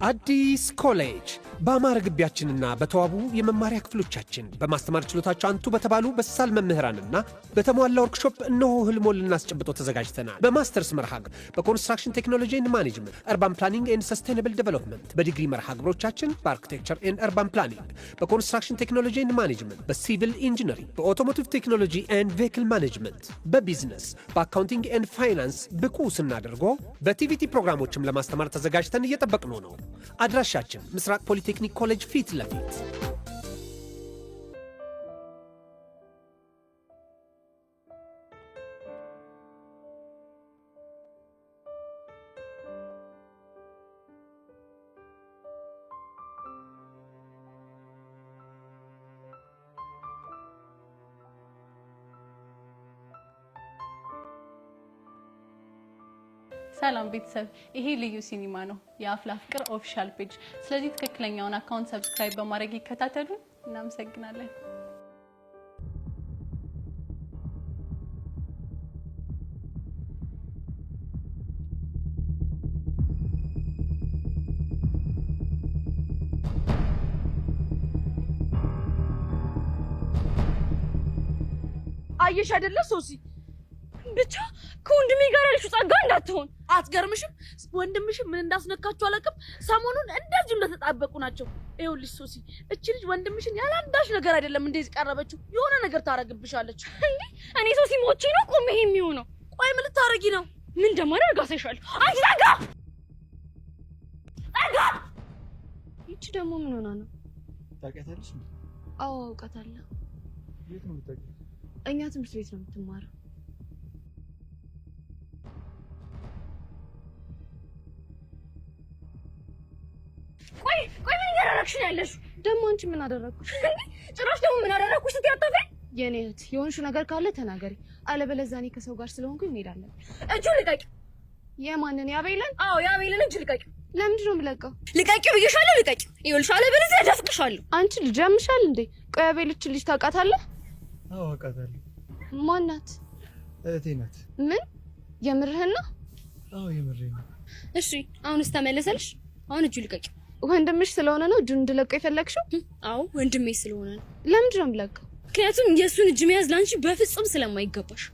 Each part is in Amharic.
አዲስ ኮሌጅ በአማረ ግቢያችንና በተዋቡ የመማሪያ ክፍሎቻችን፣ በማስተማር ችሎታቸው አንቱ በተባሉ በሳል መምህራንና በተሟላ ወርክሾፕ እነሆ ህልሞን ልናስጨብጦ ተዘጋጅተናል። በማስተርስ መርሃ ግብር በ construction technology and management፣ urban planning and sustainable development፣ በዲግሪ መርሃ ግብሮቻችን በ architecture and urban planning፣ በ construction technology and management፣ በ civil engineering፣ በ automotive technology and vehicle management፣ በ business፣ በ accounting and finance ብቁ ስናደርጎ በ TVET ፕሮግራሞችም ለማስተማር ተዘጋጅተን እየጠበቅነው ነው። አድራሻችን ምስራቅ ፖሊቴክኒክ ኮሌጅ ፊት ለፊት። ሰላም ቤተሰብ፣ ይሄ ልዩ ሲኒማ ነው፣ የአፍላ ፍቅር official page። ስለዚህ ትክክለኛውን account subscribe በማድረግ ይከታተሉን። እናመሰግናለን። አየሽ አይደለ ሶሲ? ብቻ ከወንድሜ ጋር ያለሽው ጸጋ እንዳትሆን። አትገርምሽም? ወንድምሽም ምን እንዳስነካችሁ አላውቅም። ሰሞኑን እንደዚሁ እንደተጣበቁ ናቸው። ይኸውልሽ ሶሲ፣ እቺ ልጅ ወንድምሽን ያለ አንዳች ነገር አይደለም እንደዚህ ቀረበችው። የሆነ ነገር ታረግብሻለች። እንዴ እኔ ሶሲ ሞቼ ነው ቆሜ ይሄ የሚሆነው? ቆይ ምን ልታረጊ ነው? ምን እንደማደርግ አሳይሻለሁ። አንቺ ጸጋ ጸጋ! ይቺ ደግሞ ምን ሆና ነው? ታውቂያታለሽ? አዎ አውቃታለሁ። የት ነው የምታውቂው? እኛ ትምህርት ቤት ነው የምትማረው። ቆይ ቆይ፣ ምን እያደረግሽ ነው ያለሽው? ደግሞ አንቺ ምን አደረግኩሽ? እንዴ ጭራሽ ደግሞ ምን አደረግኩሽ ስትይ አታፍሪም? የኔ እህት የሆንሽው ነገር ካለ ተናገሪ፣ አለበለዚያ እኔ ከሰው ጋር ስለሆንኩኝ እንሄዳለን። እጁን ልቀቂው። የማንን? ያቤልን? አዎ የአቤልን እጅ ልቀቂው። ለምንድን ነው የምለቀው? ልቀቂው ብዬሻለሁ፣ ልቀቂው። ይኸውልሽ አለበለዚያ እደፍቅሻለሁ። አንቺ ልጅ ያምሻል እንዴ? ቆይ አቤል ይህችን ልጅ ታውቃታለህ? አዎ አውቃታለሁ። ማናት? እህቴ ናት። ምን የምርህን ነው? አዎ የምሬን ነው። እሺ አሁንስ ተመለሰልሽ? አሁን እጁ ልቀቂው። ወንድምሽ ስለሆነ ነው እጁን እንድለቀው የፈለግሽው? አዎ ወንድሜ ስለሆነ ነው። ለምንድን ነው የምለቀው? ምክንያቱም የእሱን እጅ መያዝ ለአንቺ በፍጹም ስለማይገባሽ።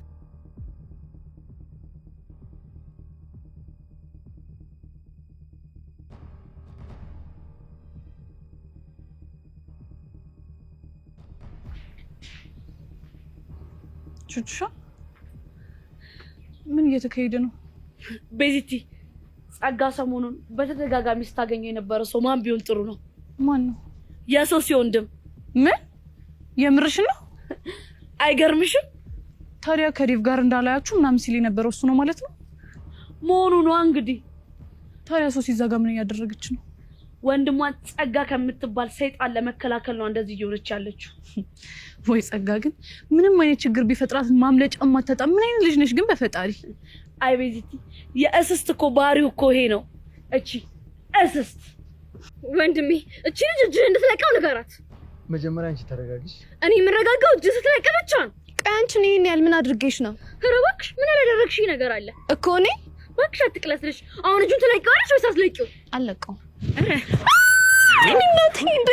ቹቹሻ ምን እየተካሄደ ነው? ቤዚቲ፣ ጸጋ ሰሞኑን በተደጋጋሚ ስታገኘው የነበረ ሰው ማን ቢሆን ጥሩ ነው? ማን ነው? የሶሲ ወንድም። ምን የምርሽ ነው? አይገርምሽም? ታዲያ ከዴቭ ጋር እንዳላያችሁ ምናምን ሲል የነበረው እሱ ነው ማለት ነው? መሆኑ ነዋ እንግዲህ። ታዲያ ሶሲ እዛ ጋር ምን እያደረገች ነው? ወንድሟን ጸጋ ከምትባል ሰይጣን ለመከላከል ነው እንደዚህ እየሆነች ያለችው። ወይ ጸጋ ግን ምንም አይነት ችግር ቢፈጥራት ማምለጫ ማታጣ ምን አይነት ልጅ ነሽ ግን በፈጣሪ። አይ ቤዚቲ፣ የእስስት እኮ ባህሪው እኮ ይሄ ነው። እቺ እስስት። ወንድሜ እቺ ልጅ እጅህን እንድትለቀው ንገራት። መጀመሪያ አንቺ ተረጋጊሽ። እኔ የምረጋጋው እጅ ስትለቅ ብቻ ነው። ቆይ አንቺን ይሄን ያህል ምን አድርጌሽ ነው? ኧረ እባክሽ ምን ያላደረግሽኝ ነገር አለ እኮ እኔ? እባክሽ አትቅለስልሽ። አሁን እጁን ትለቂዋለሽ ወይስ አትለቂው? አልለቀውም። እናቴ እንዴ!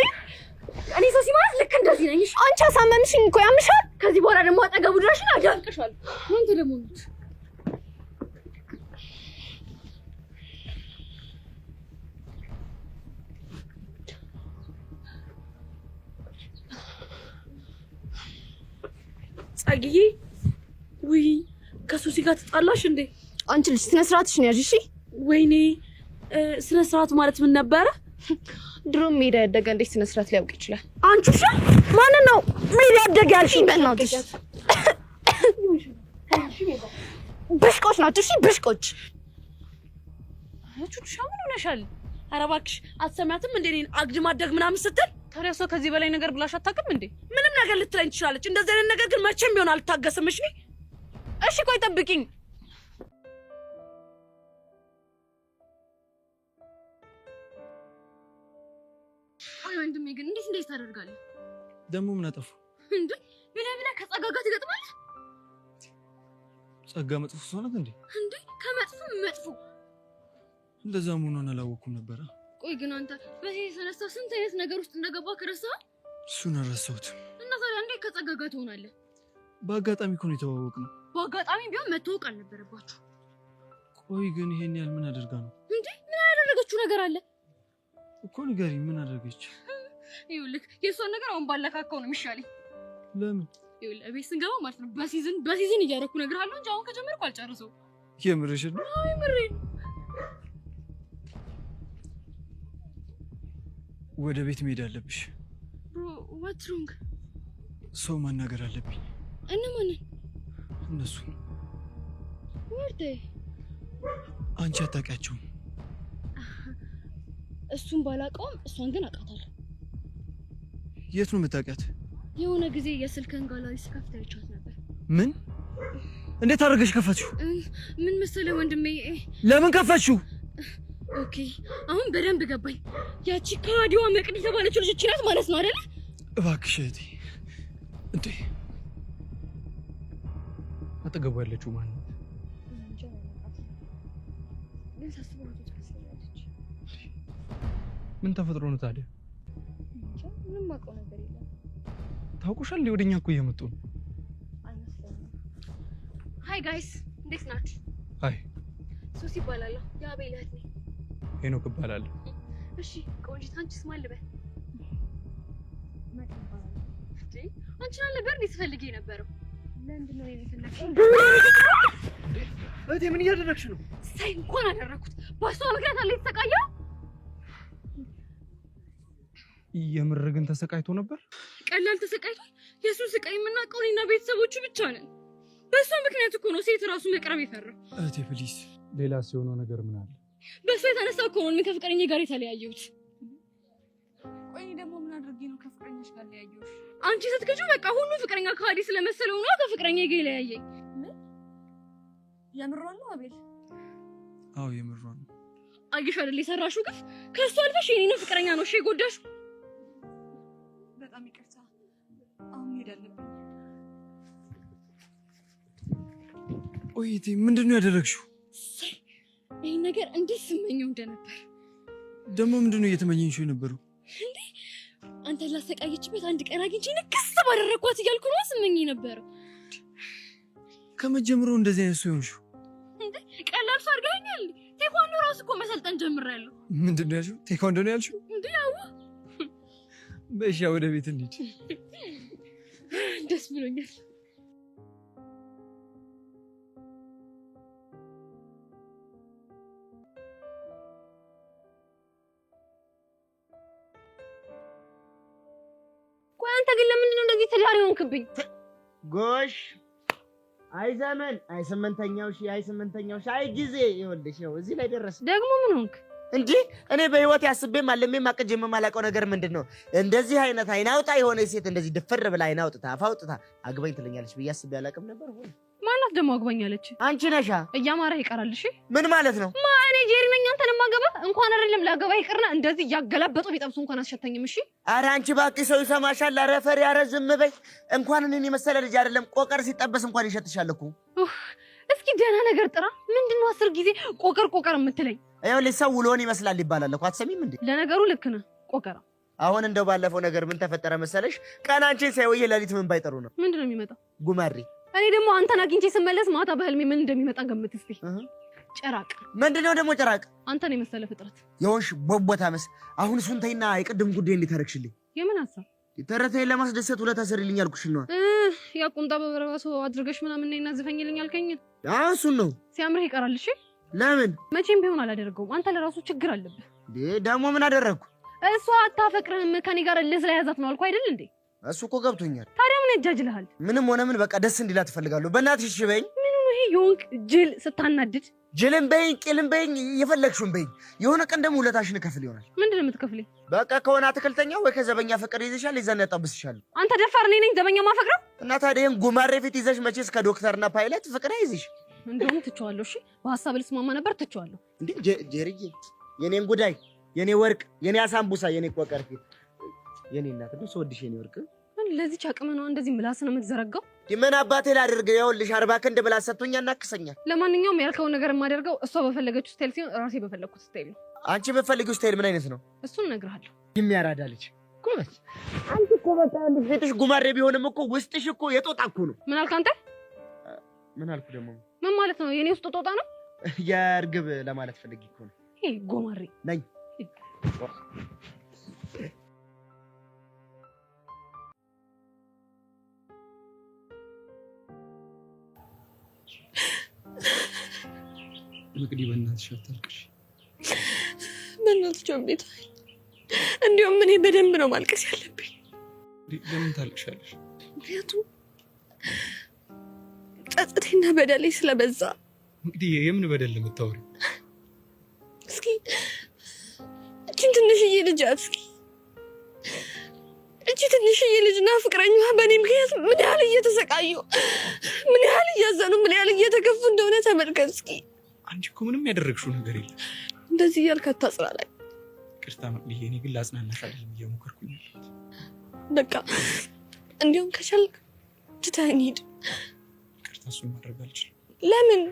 እኔ ሶሲ ማለት ልክ እንደዚህ ነኝ። እሺ? አንቺ አሳመምሽኝ እኮ ያምሻል። ከዚህ በኋላ ደግሞ አጠገቡ ድረሽን አዳንቅሻለሁ። አንተ ደግሞ ነው ጸግዬ፣ ውይ ከሶሲ ጋር ተጣላሽ እንዴ? አንቺ ልጅ ስነ ስርዓትሽን ያዥ እሺ። ወይኔ ስነ ስርዓት ማለት ምን ነበረ? ድሮም ሜዳ ያደገ እንዴት ስነ ስርዓት ሊያውቅ ይችላል? አንቺ ውሻ፣ ማንን ነው ሜዳ ያደገ ያልሽኝ? በእናትሽ ብሽቆች ናቸው። እሺ ብሽቆች። ቹቹሻ ምን ሆነሻል? ኧረ እባክሽ አትሰሚያትም እንዴ? እኔን አግድም አደግ ምናምን ስትል። ታዲያ እሷ ከዚህ በላይ ነገር ብላሽ አታውቅም እንዴ? ምንም ነገር ልትለኝ ትችላለች። እንደዚህ አይነት ነገር ግን መቼም ቢሆን አልታገስም። እሺ እሺ ቆይ ጠብቂኝ። ቆይ ወንድሜ ግን እንዴት እንደዚህ ታደርጋለህ? ደግሞ ምን አጠፉ? እንዴ ብለህ ብለህ ከጸጋ ጋር ትገጥማለህ? ጸጋ መጥፎ ሰው ናት እንዴ? እንዴ ከመጥፎ መጥፎ። እንደዛ መሆኗን አላወኩም ነበረ። ቆይ ግን አንተ በዚህ የተነሳ ስንት አይነት ነገር ውስጥ እንደገባ ከረሳህ? እሱን አልረሳሁትም። እና ታዲያ እንዴት ከጸጋ ጋር ትሆናለህ? በአጋጣሚ እኮ ነው የተዋወቅነው። በአጋጣሚ ቢሆን መተዋወቅ አልነበረባችሁ። ቆይ ግን ይሄን ያህል ምን አድርጋ ነው እንዴ? ምን ያደረገችው ነገር አለ እኮ? ንገሪኝ፣ ምን አደረገች? ይኸውልህ የእሷን ነገር አሁን ባለካካው ነው የሚሻለኝ። ለምን? ይኸውልህ እቤት ስንገባ ማለት ነው በ season በ season እያደረኩ እነግርሃለሁ እንጂ አሁን ከጀመርኩ አልጨርሰውም። የምርሽን ነው? አዎ የምሬን። ወደ ቤት መሄድ አለብሽ። Bro, what's wrong? ሰው ማናገር አለብኝ። እነማንን? እነሱ። ወርዴ አንቺ አታውቂያቸውም። እሱን ባላውቀውም እሷን ግን አውቃታለሁ። የት ነው የምታውቂያት? የሆነ ጊዜ የስልክህን ጋላሪ ስከፍት አይቻት ነበር። ምን? እንዴት አድርገሽ ከፈትሽው? ምን መሰለህ ወንድሜ። ለምን ከፈትሽው? Okay አሁን በደንብ ገባኝ። ያቺ ከሃዲዋ መቅዲ የተባለችው ልጅ እቺ ናት ማለት ነው አይደለ? እባክሽ እህቴ። እንዴ አጠገቡ ያለችው ማን ናት? ግን ሳስበው እህቱ ትመስለኛለች። ምን ተፈጥሮ ነው ታዲያ? ምንም አውቀው ነገር የለም። ታውቁሻል? እንዴ ወደኛ እኮ እየመጡ ነው። አይመስለኝም። Hi guys፣ እንዴት ናችሁ? Hi። ሶሲ እባላለሁ፣ የአቤል እህት ነኝ። ሄኖክ እባላለሁ። እሺ ቆንጂት፣ አንቺስ ማን ልበል? መቅዲ እባላለሁ። እንዴ አንቺን አልነበር እንዴ ስፈልግ የነበረው? ለምንድን ነው እኔን የፈለግሽኝ? እህቴ ምን እያደረግሽ ነው? ሳይ እንኳን አደረኩት። በእሷ ምክንያት አለ የተሰቃየው። የምር ግን ተሰቃይቶ ነበር? ቀላል ተሰቃይቷል። የእሱን ስቃይ የምናውቀው እኔና ቤተሰቦቹ ብቻ ነን። በእሷ ምክንያት እኮ ነው ሴት ራሱ መቅረብ የፈራው። እህቴ please። ሌላ የሆነው ነገር ምን አለ? በእሷ የተነሳ እኮ ነው እኔ ከፍቅረኛ ጋር የተለያየሁት። ቆይ እኔ ደግሞ ምን አድርጌ ነው ከፍቅረኛሽ ጋር ለያየሁሽ? አንቺ ስትክጂው በቃ ሁሉ ፍቅረኛ ከሃዲ ስለመሰለው ነው ከፍቅረኛ ጋር የለያየኝ። ምን የምሯን ነው አቤል? አዎ የምሯን ነው። አየሽ አይደል የሰራሽው ግፍ። ከእሱ አልፈሽ የኔንም ፍቅረኛ ነው እሺ የጎዳሽው። በጣም ይቅርታ። አሁን መሄድ አለብኝ። ቆይ እህቴ ምንድን ነው ያደረግሽው? እሰይ ይህን ነገር እንዴት ስመኘው እንደነበር። ደግሞ ምንድን ነው እየተመኘሽው የነበረው? እንዴ አንተ ላሰቃየችበት አንድ ቀን አግኝቼ ንክስ ባደረግኳት እያልኩ ነው ስመኝ የነበረው። ከመጀመሩ እንደዚህ አይነት ሰው የሆንሽው? እንዴ ቀላል ሰው አድርገኸኛል። ቴኳንዶ ራሱ እኮ መሰልጠን ጀምሬያለሁ። ምንድን ነው ያልሽው? ቴኳንዶ ነው ያልሽው? እንዴ ያው በእሺ ወደ ቤት እንሂድ። ደስ ብሎኛል። ቆይ አንተ ግን ለምንድን ነው እንደዚህ ትዳር የሆንክብኝ? ጎሽ አይ ዘመን፣ አይ ስምንተኛው ሺህ፣ አይ ስምንተኛው ሺህ፣ አይ ጊዜ። ይኸውልሽ ይኸው እዚህ ላይ ደረስን። ደግሞ ምን ሆንክ? እንጂ እኔ በህይወት ያስቤም አለሜም አቅጄም የማላውቀው ነገር ምንድን ነው? እንደዚህ አይነት አይን አውጣ የሆነ ሴት እንደዚህ ድፍር ብላ አይን አውጥታ አፍ አውጥታ አግባኝ ትለኛለች ብዬ አስቤ አላውቅም ነበር። ሆነ። ማናት ደግሞ አግባኝ አለች? አንቺ ነሻ። እያማረህ ይቀራል። እሺ ምን ማለት ነው? ማ እኔ ጄሪ ነኝ አንተን የማገባ? እንኳን አይደለም ላገባ ይቅርና እንደዚህ እያገላበጡ ቢጠብሱ እንኳን አስሸተኝም። እሺ ኧረ አንቺ እባክሽ ሰው ይሰማሻል። ኧረ ፈሪ፣ ኧረ ዝም በይ። እንኳን እኔን የመሰለ ልጅ አይደለም ቆቀር ሲጠበስ እንኳን ይሸትሻል እኮ። እስኪ ደህና ነገር ጥራ። ምንድነው 10 ጊዜ ቆቀር ቆቀር የምትለኝ? ይኸውልሽ ሰው ውሎን ይመስላል ይባላል እኮ አትሰሚም እንዴ? ለነገሩ ልክ ነህ። ቆቀራ አሁን እንደው ባለፈው ነገር ምን ተፈጠረ መሰለሽ? ቀን አንቺን ሳይውዬ ሌሊት ምን ባይጠሩ ነው ምንድነው የሚመጣው? ጉማሬ። እኔ ደግሞ አንተን አግኝቼ ስመለስ ማታ በህልሜ ምን እንደሚመጣ ገምት እስቲ። ጭራቅ። ምንድነው ደግሞ ጭራቅ? አንተን የመሰለ ፍጥረት የሆንሽ ቦቦታ መስ። አሁን እሱን ተይና የቅድም ጉዳይ እንዴት አደረግሽልኝ? የምን ሀሳብ? ተረታዬን ለማስደሰት ውለታ ሰሪልኝ አልኩሽ ነው። ያ ቁምጣ በበረባሶ አድርገሽ ምናምን ነይና ዝፈኝልኝ አልከኝ። አዎ እሱን ነው። ሲያምርህ ይቀራል። እሺ ለምን? መቼም ቢሆን አላደርገውም። አንተ ለራሱ ችግር አለብህ። እንዴ ደግሞ ምን አደረግኩ? እሷ አታፈቅርህም ከኔ ጋር እልህ ስለያዛት ነው አልኩህ አይደል እንዴ? እሱ እኮ ገብቶኛል። ታዲያ ምን ያጃጅልሃል? ምንም ሆነ ምን በቃ ደስ እንዲላት እፈልጋለሁ። በእናትሽ እሺ በይኝ። ምን ነው ይሄ የሆንክ ጅል ስታናድድ? ጅልም በይኝ ቂልም በይኝ የፈለግሽውን በይኝ። የሆነ ቀን ደግሞ ውለታሽን እከፍል ይሆናል። ምንድን ነው የምትከፍለኝ? በቃ ከሆነ አትክልተኛ ወይ ከዘበኛ ፍቅር ይዘሻል፣ የዛን ያጣብስሻል። አንተ ደፋር፣ እኔ ነኝ ዘበኛ ማፈቅረው? እና ታዲያ ይሄን ጉማሬ ፊት ይዘሽ መቼስ ከዶክተርና ፓይለት ፍቅር አይዝሽ። እንደውም ትቼዋለሁ። እሺ በሀሳብ ልስማማ ነበር፣ ትቼዋለሁ። እንዴ ጀርዬ፣ የኔን ጉዳይ፣ የኔ ወርቅ፣ የኔ አሳምቡሳ፣ የኔ ቆቀር ፊት፣ የኔ እናት ነው ስወድሽ፣ የኔ ወርቅ። ለዚች አቅም ነው እንደዚህ ምላስን የምትዘረጋው? ምን አባቴ ላድርግ? ይኸውልሽ 40 ክንድ ብላ ሰጥቶኛ እናክሰኛል። ለማንኛውም ያልከውን ነገር የማደርገው እሷ በፈለገችው style ሲሆን ራሴ በፈለግኩት style ነው። አንቺ የምትፈልጊው style ምን አይነት ነው? እሱን እነግርሃለሁ። የሚያራዳ ልጅ ጎበዝ። አንቺ እኮ በቃ ፊትሽ ጉማሬ ቢሆንም እኮ ውስጥሽ እኮ የጦጣ እኮ ነው። ምን አልክ አንተ? ምን አልኩ ደግሞ? ምን ማለት ነው? የኔ ውስጥ ጦጣ ነው? የእርግብ ለማለት ፈልጌ እኮ ነው። ይሄ ጉማሬ ነኝ። መቅዲ በእናትሽ አታልቅሽ። በእናትሽ እንዴት እንዲያውም እኔ በደንብ ነው ማልቀስ ያለብኝ። ለምን ታልቅሻለሽ? ምክንያቱም ጸጸቴና በደሌ ስለበዛ። መቅዲ የምን በደል የምታወሪው? እስኪ እቺን ትንሽዬ ልጅ እስኪ እቺ ትንሽዬ ልጅና ፍቅረኛዋ በእኔ ምክንያት ምን ያህል እየተሰቃዩ፣ ምን ያህል እያዘኑ፣ ምን ያህል እየተከፉ እንደሆነ ተመልከት እስኪ። አንቺ እኮ ምንም ያደረግሽው ነገር የለም። እንደዚህ እያልክ አታጽናናኝ። ይቅርታ መቅዲዬ፣ እኔ ግን ላጽናናሽ አይደለም እየሞከርኩኝ ያለሁት። በቃ እንዲሁም ከቻልክ ትተኸኝ ሂድ። ይቅርታ፣ እሱን ማድረግ አልችልም። ለምን?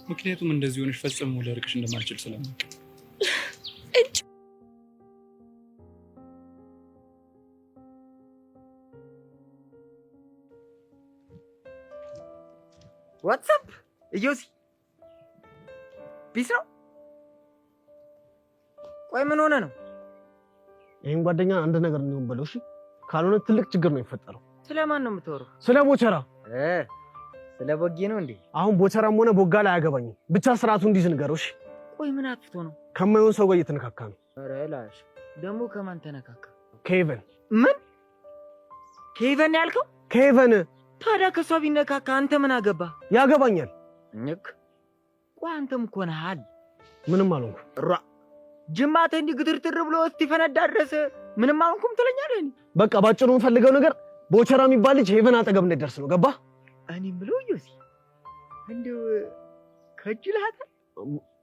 ምክንያቱም እንደዚህ ሆነሽ ፈጽሞ ሊያርቅሽ እንደማልችል ስለማውቅ። እጅ What's up ኢዮሲ፣ peace ነው? ቆይ ምን ሆነ ነው? ይህን ጓደኛ አንድ ነገር እንዲሆን በለው እሺ። ካልሆነ ትልቅ ችግር ነው የሚፈጠረው። ስለማን ነው የምትወረው? ስለ ቦቸራ። ስለ ቦጌ ነው እንዴ? አሁን ቦቸራም ሆነ ቦጋ ላይ አያገባኝም። ብቻ ስርዓቱ እንዲይዝ ንገረው እሺ። ቆይ ምን አጥፍቶ ነው? ከማይሆን ሰው ጋር እየተነካካ ነው። ኧረ ላሽ ደግሞ ከማን ተነካካ? ከሄቨን። ምን ከሄቨን ያልከው? ከሄቨን። ታዲያ ከሷ ቢነካካ አንተ ምን አገባ? ያገባኛል። እኝክ ቆይ አንተም እኮ ነህ አል። ምንም አልሆንኩም። ራ ጅማትህ እንዲህ ግትርትር ብሎ እስኪፈነዳ ድረስ ምንም አልሆንኩም ትለኛለህ? በቃ ባጭሩ የምፈልገው ነገር ቦቸራ የሚባል ልጅ ሄቨን አጠገብ እንዳይደርስ ነው። ገባ? እኔም ብለው ዮሲ እንደው ከጅልሃታል።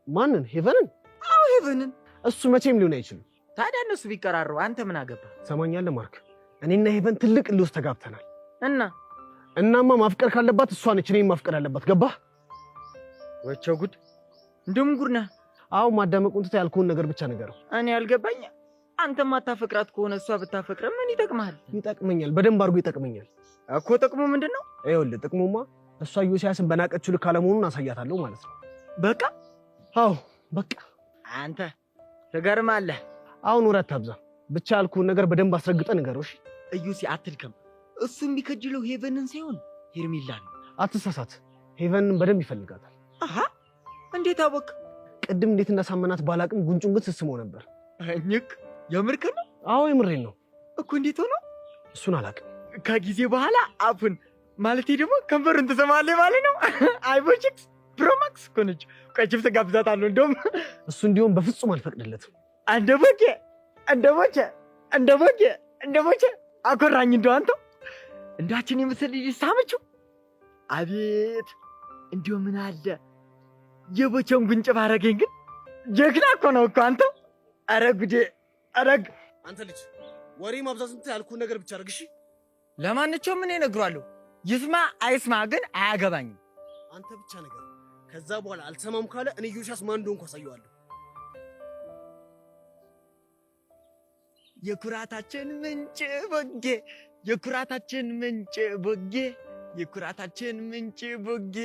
ማንን? ሄቨንን? አዎ ሄቨንን። እሱ መቼም ሊሆን አይችልም። ታዲያ እነሱ ቢቀራረቡ አንተ ምን አገባ? ሰማኛለህ ማርክ፣ እኔና ሄቨን ትልቅ እልህ ውስጥ ተጋብተናል። እና እናማ ማፍቀር ካለባት እሷ ነች እኔን ማፍቀር ያለባት። ገባ? ወቸው ጉድ! እንደውም ጉድ ነህ። አዎ ማዳመቁን ትተህ ያልኩህን ነገር ብቻ ንገረው። እኔ ያልገባኝ አንተ ማታፈቅራት ከሆነ እሷ ብታፈቅር ምን ይጠቅምሃል? ይጠቅመኛል፣ በደንብ አድርጎ ይጠቅመኛል እኮ። ጥቅሙ ምንድን ነው? ይኸውልህ ጥቅሙማ እሷ ዮሲያስን በናቀችው ልክ አለመሆኑን አሳያታለሁ ማለት ነው። በቃ አዎ በቃ። አንተ ትገርማለህ። አሁን ወሬ አታብዛ፣ ብቻ ያልኩህን ነገር በደንብ አስረግጠህ ንገረው። እሺ እዩሲ አትድከም። እሱ የሚከጅለው ሄቨንን ሳይሆን ሄርሜላን ነው። አትሳሳት፣ ሄቨንን በደንብ ይፈልጋታል። አሃ እንዴት አወቅ? ቅድም እንዴት እንዳሳመናት ባላቅም ጉንጩን ግን ስስመው ነበር። እኝክ የምርክን ነው? አዎ የምሬን ነው እኮ። እንዴት ሆኖ? እሱን አላቅም። ከጊዜ በኋላ አፉን ማለቴ ደግሞ ከንፈሩን ትሰማለህ ማለት ነው። አይቦችክስ Pro Max እኮ ነች። ቆይ ችፕስ ጋብዛታለሁ። እንደውም እሱ እንዲሆን በፍጹም አልፈቅድለትም። እንደ ቦኬ እንደ ቦቼ እንደ ቦኬ እንደ ቦቼ አኮራኝ። እንደው አንተው እንዳችን የመሰል ልጅ ሳመችው። አቤት እንዲሁ ምን አለ የቦቼን ጉንጭ ባረገኝ። ግን ጀግና እኮ ነው እኮ አንተው። ኧረ ጉዴ! ኧረ አንተ ልጅ ወሬ ማብዛት እንትን ያልኩህን ነገር ብቻ አድርግ እሺ። ለማንኛውም እኔ እነግረዋለሁ። ይስማ አይስማ ግን አያገባኝም። አንተ ብቻ ነገር ከዛ በኋላ አልሰማም ካለ እኔ ዮሲያስ ማን እንደሆንኩ አሳየዋለሁ። የኩራታችን ምንጭ ቦጌ፣ የኩራታችን ምንጭ ቦጌ፣ የኩራታችን ምንጭ ቦጌ።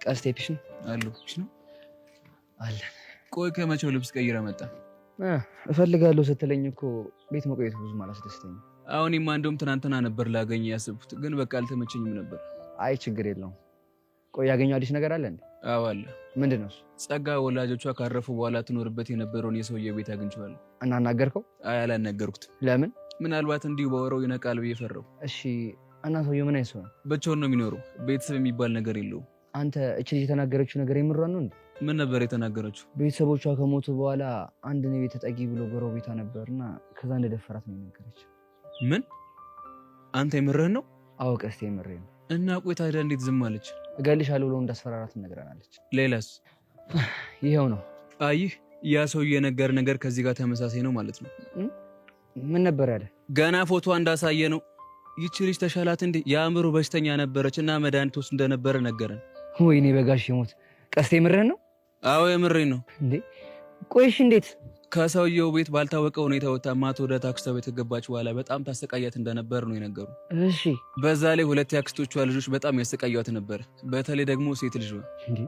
ቀስቴ peace ነው አሉ peace ነው አለ። ቆይ ከመቼው ልብስ ቀይረ መጣ? እፈልጋለሁ ስትለኝ እኮ ቤት መቆየቱ ብዙም አላስደስተኝም። አሁን እኔማ እንደውም ትናንትና ነበር ላገኘ ያሰብኩት፣ ግን በቃ አልተመቸኝም ነበር። አይ ችግር የለውም። ቆይ ያገኘው አዲስ ነገር አለ እንዴ? አዎ አለ። ምንድን ነው እሱ? ጸጋ ወላጆቿ ካረፉ በኋላ ትኖርበት የነበረውን የሰውዬ ቤት አግኝቼዋለሁ። እና አናገርከው? አይ አላናገርኩትም። ለምን? ምናልባት እንዲሁ ባወራው ይነቃል ብዬ ፈራሁ። እሺ እና ሰውዬው ምን አይነት ሰው ነው? ብቻውን ነው የሚኖረው። ቤተሰብ የሚባል ነገር የለውም። አንተ እች ልጅ የተናገረችው ነገር የምሯን ነው እንዴ? ምን ነበር የተናገረችው? ቤተሰቦቿ ከሞቱ በኋላ አንድ ነው ቤት ተጠጊ ብሎ ጎረቤቷ ነበርና ከዛ እንደደፈራት ነው የነገረችው። ምን? አንተ የምርህን ነው? አዎ ቀስቴ የምሬን ነው። እና ቆይ ታዲያ እንዴት ዝም አለች? እገልሻለሁ ብሎ እንዳስፈራራት ነግራናለች። ሌላስ? ይሄው ነው። አይህ ያ ሰውዬ የነገር ነገር ከዚህ ጋር ተመሳሳይ ነው ማለት ነው። ምን ነበር ያለ? ገና ፎቶ እንዳሳየ ነው። ይቺ ልጅ ተሻላት እንዴ? የአእምሮ በሽተኛ ነበረች እና መድኃኒት ወስድ እንደነበረ ነገረን። ወይኔ በጋሽ ሞት። ቀስቴ የምርህን ነው? አዎ የምሬን ነው። እንዴ ቆይሽ፣ እንዴት? ከሰውየው ቤት ባልታወቀ ሁኔታ ወጥታ ማታ ወደ አክስቷ ቤት ከገባች በኋላ በጣም ታሰቃያት እንደነበር ነው የነገሩ። እሺ። በዛ ላይ ሁለት የአክስቶቿ ልጆች በጣም ያሰቃያት ነበር። በተለይ ደግሞ ሴት ልጇ። እንዴ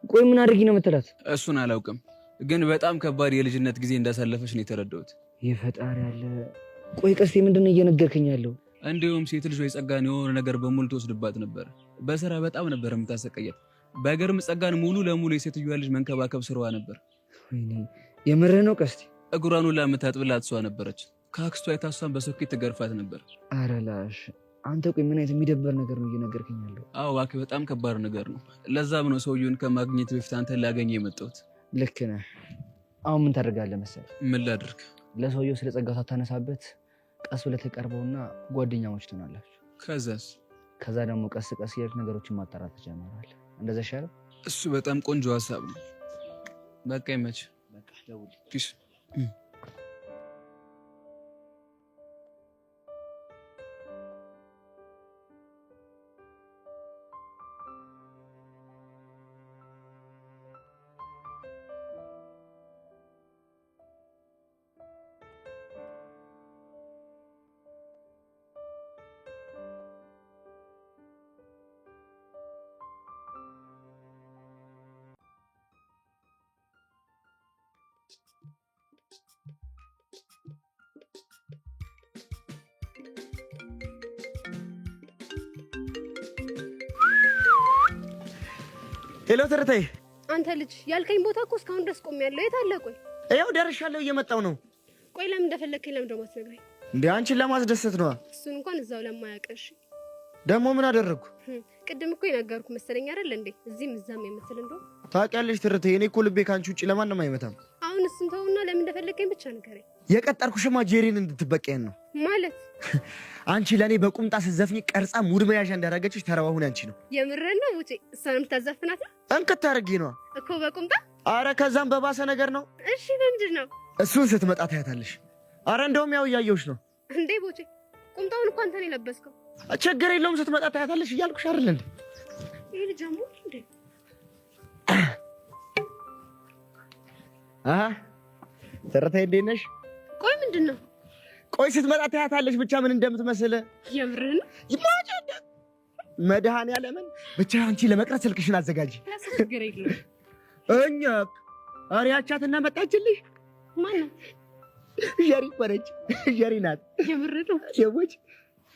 ቆይ ምን አድርጊ ነው የምትላት? እሱን አላውቅም፣ ግን በጣም ከባድ የልጅነት ጊዜ እንዳሳለፈች ነው የተረዳሁት። የፈጣሪ ያለ። ቆይ ቀስቴ ምንድን ነው እየነገርከኝ ያለው? እንዲሁም ሴት ልጇ የጸጋን የሆነ ነገር በሙሉ ትወስድባት ነበር። በስራ በጣም ነበር የምታሰቃያት። በገርም ጸጋን ሙሉ ለሙሉ የሴትዮዋ ልጅ መንከባከብ ስራዋ ነበር። ወይኔ የምርህ ነው ቀስቴ? እግሯን ሁላ የምታጥብላት እሷ ነበረች። ከአክስቷ የታሷን በሶኬት ትገርፋት ነበር። ኧረ ላሽ አንተ፣ ቆይ ምን አይነት የሚደበር ነገር ነው እየነገርከኝ ያለው? አዎ እባክህ፣ በጣም ከባድ ነገር ነው። ለዛም ነው ሰውየውን ከማግኘት በፊት አንተን ላገኘ የመጣሁት። ልክ ነህ። አሁን ምን ታደርጋለህ መሰለህ? ምን ላድርግ? ለሰውየው ስለ ጸጋ ሳታነሳበት ቀስ ብለህ ተቀርበውና ጓደኛሞች ትሆናላችሁ። ከዛስ? ከዛ ደግሞ ቀስ ቀስ እያልክ ነገሮችን ማጣራት ትጀምራለህ። እንደዛ ይሻላል። እሱ በጣም ቆንጆ ሀሳብ ነው። በቃ ይመችህ። Peace። Hello ትርተይ፣ አንተ ልጅ ያልከኝ ቦታ እኮ እስካሁን ድረስ ቆሜያለሁ። የት አለ? ቆይ ይኸው ደርሻለሁ፣ እየመጣሁ ነው። ቆይ ለምን እንደፈለግከኝ ለምን ደግሞ አትነግረኝ? እንዴ አንቺን ለማስደሰት ነዋ። እሱን እንኳን እዛው ለማያውቅሽ። ደግሞ ምን አደረግኩ? ቅድም እኮ የነገርኩ መሰለኝ አይደል እንዴ? እዚህም እዛም የምትል እንደው ታውቂያለሽ ትርተይ፣ እኔ እኮ ልቤ ከአንቺ ውጭ ለማንም አይመታም። አሁን እሱን ተውና ለምን እንደፈለግከኝ ብቻ ንገረኝ። የቀጠርኩሽማ ጄሪን እንድትበቀየን ነው። ማለት አንቺ ለእኔ በቁምጣ ስትዘፍኝ ቀርጻ mood መያዣ እንዳደረገችሽ ተረባ ሁን አንቺ ነው። የምርህን ነው ቡቼ? እሷን የምታዘፍናት ነው እንክት አድርጌ ነዋ እኮ በቁምጣ። አረ ከዛም በባሰ ነገር ነው። እሺ በምንድን ነው? እሱን ስትመጣ ታያታለሽ። አረ እንደውም ያው እያየሁሽ ነው። እንዴ ቡቼ፣ ቁምጣውን እኮ አንተ ነው የለበስከው። ችግር የለውም ስትመጣ ታያታለሽ እያልኩሽ አይደል እንዴ? ይሄ ልጅ አሞት እንዴ? አሃ ትርታዬ እንዴት ነሽ? ቆይ ምንድን ነው? ቆይ ስትመጣ ታያታለሽ ብቻ ምን እንደምትመስል። የምርህን ነው? መድኃኒዓለምን ብቻ አንቺ ለመቅረት ስልክሽን አዘጋጂ። ችግር የለውም። እኛ ኧረ ያቻትና መጣችልሽ። ማነው? ጀሪ እኮ ነች። ጀሪ ናት። የምርህን ነው? ሰዎች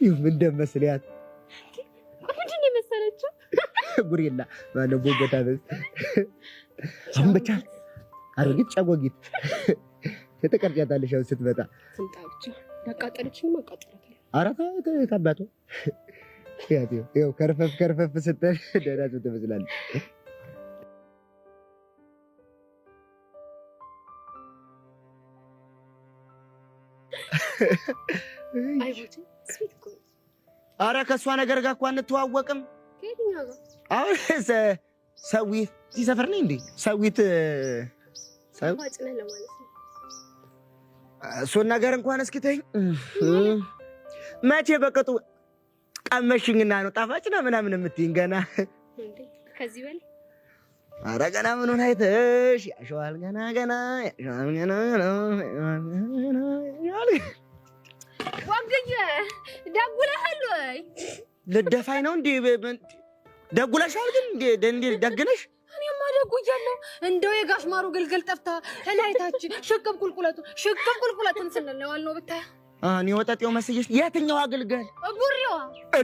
ምን እንደመስል ያት ምንድን ነው የመሰለችው? ጉሬላ ማነው ቦቦታ በስ አሁን ብቻ አሮጊት ጨጎጊት ትቀርጫታለሽ። አሁን ስትመጣ ትምጣ ብቻ። ያቃጠለችኝም አቃጥላታለሁ። ኧረ ተው ታባቷ ያው ከርፈፍ ከርፈፍ ስትል ደህና ሰው ትመስላለች። አይ ቡቼ sweet እኮ ነው። ኧረ ከእሷ ነገር ጋር እኮ አንተዋወቅም። ከየትኛው ጋር? አሁን ሰዊት እዚህ ሰፈር ነኝ እንዴ? ሰዊት ጣፋጭ ነህ ለማለት ነው። እሱን ነገር እንኳን እስኪ ተይኝ። መቼ በቅጡ ቀመሽኝና ነው ጣፋጭ ነው ምናምን የምትይኝ? ገና እንዴ ከዚህ በላይ ኧረ ገና ምኑን አይተሽ ያሸዋል። ገና ገና ያሸዋል። ገና ገና ያሸዋል። ወግዬ ደጉለሃል ወይ? ልደፋኝ ነው እንዴ? ደጉለሻል ግን እንዴ? እንዴ ደግነሽ? እኔማ ደጉያለሁ። እንደው የጋሽ ማሩ ግልግል ጠፍታ እላይታችን ሽቅብ ቁልቁለቱ ሽቅብ ቁልቁለቱን ስንል ነው ያልነው። ብታይ እኔ ወጠጤው መስዬሽ። የትኛው አገልጋል? ቡሪዋ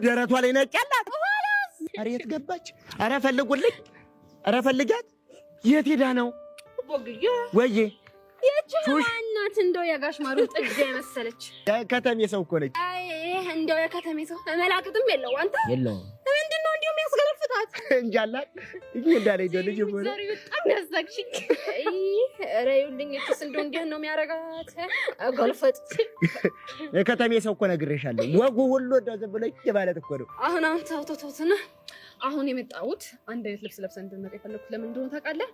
ደረቷ ላይ ነጭ አላት። ኧረ የት ገባች? ኧረ ፈልጉልኝ፣ ኧረ ፈልጊያት። የት ሄዳ ነው? ወግዬ ወዬ ይህች ማናት? እንደው የጋሽ ማሩ ጥጃ የመሰለች ከተሜ ሰው እኮ ነች። አይ እንደው የከተሜ ሰው መላቅጥም የለው አንተ የለውም። ምንድን ነው እንዲሁ የሚያስገለፍታት? እንጃላት እንጂ እንዳለኝ ነው ልጅ ሆነ። ዛሬ በጣም ያሳቅሽኝ። አይ ኧረ ይኸውልኝ እችስ እንደው እንዲህ ነው የሚያደርጋት ገልፈጥ። የከተሜ ሰው እኮ ነግሬሻለሁ። ወጉ ሁሉ እንደው ዝም ብሎ ማለት እኮ ነው። አሁን አሁን ተው ተው ተውትና አሁን የመጣሁት አንድ አይነት ልብስ ለብሰን እንድንመጣ የፈለኩት ለምን እንደሆነ ታውቃለህ?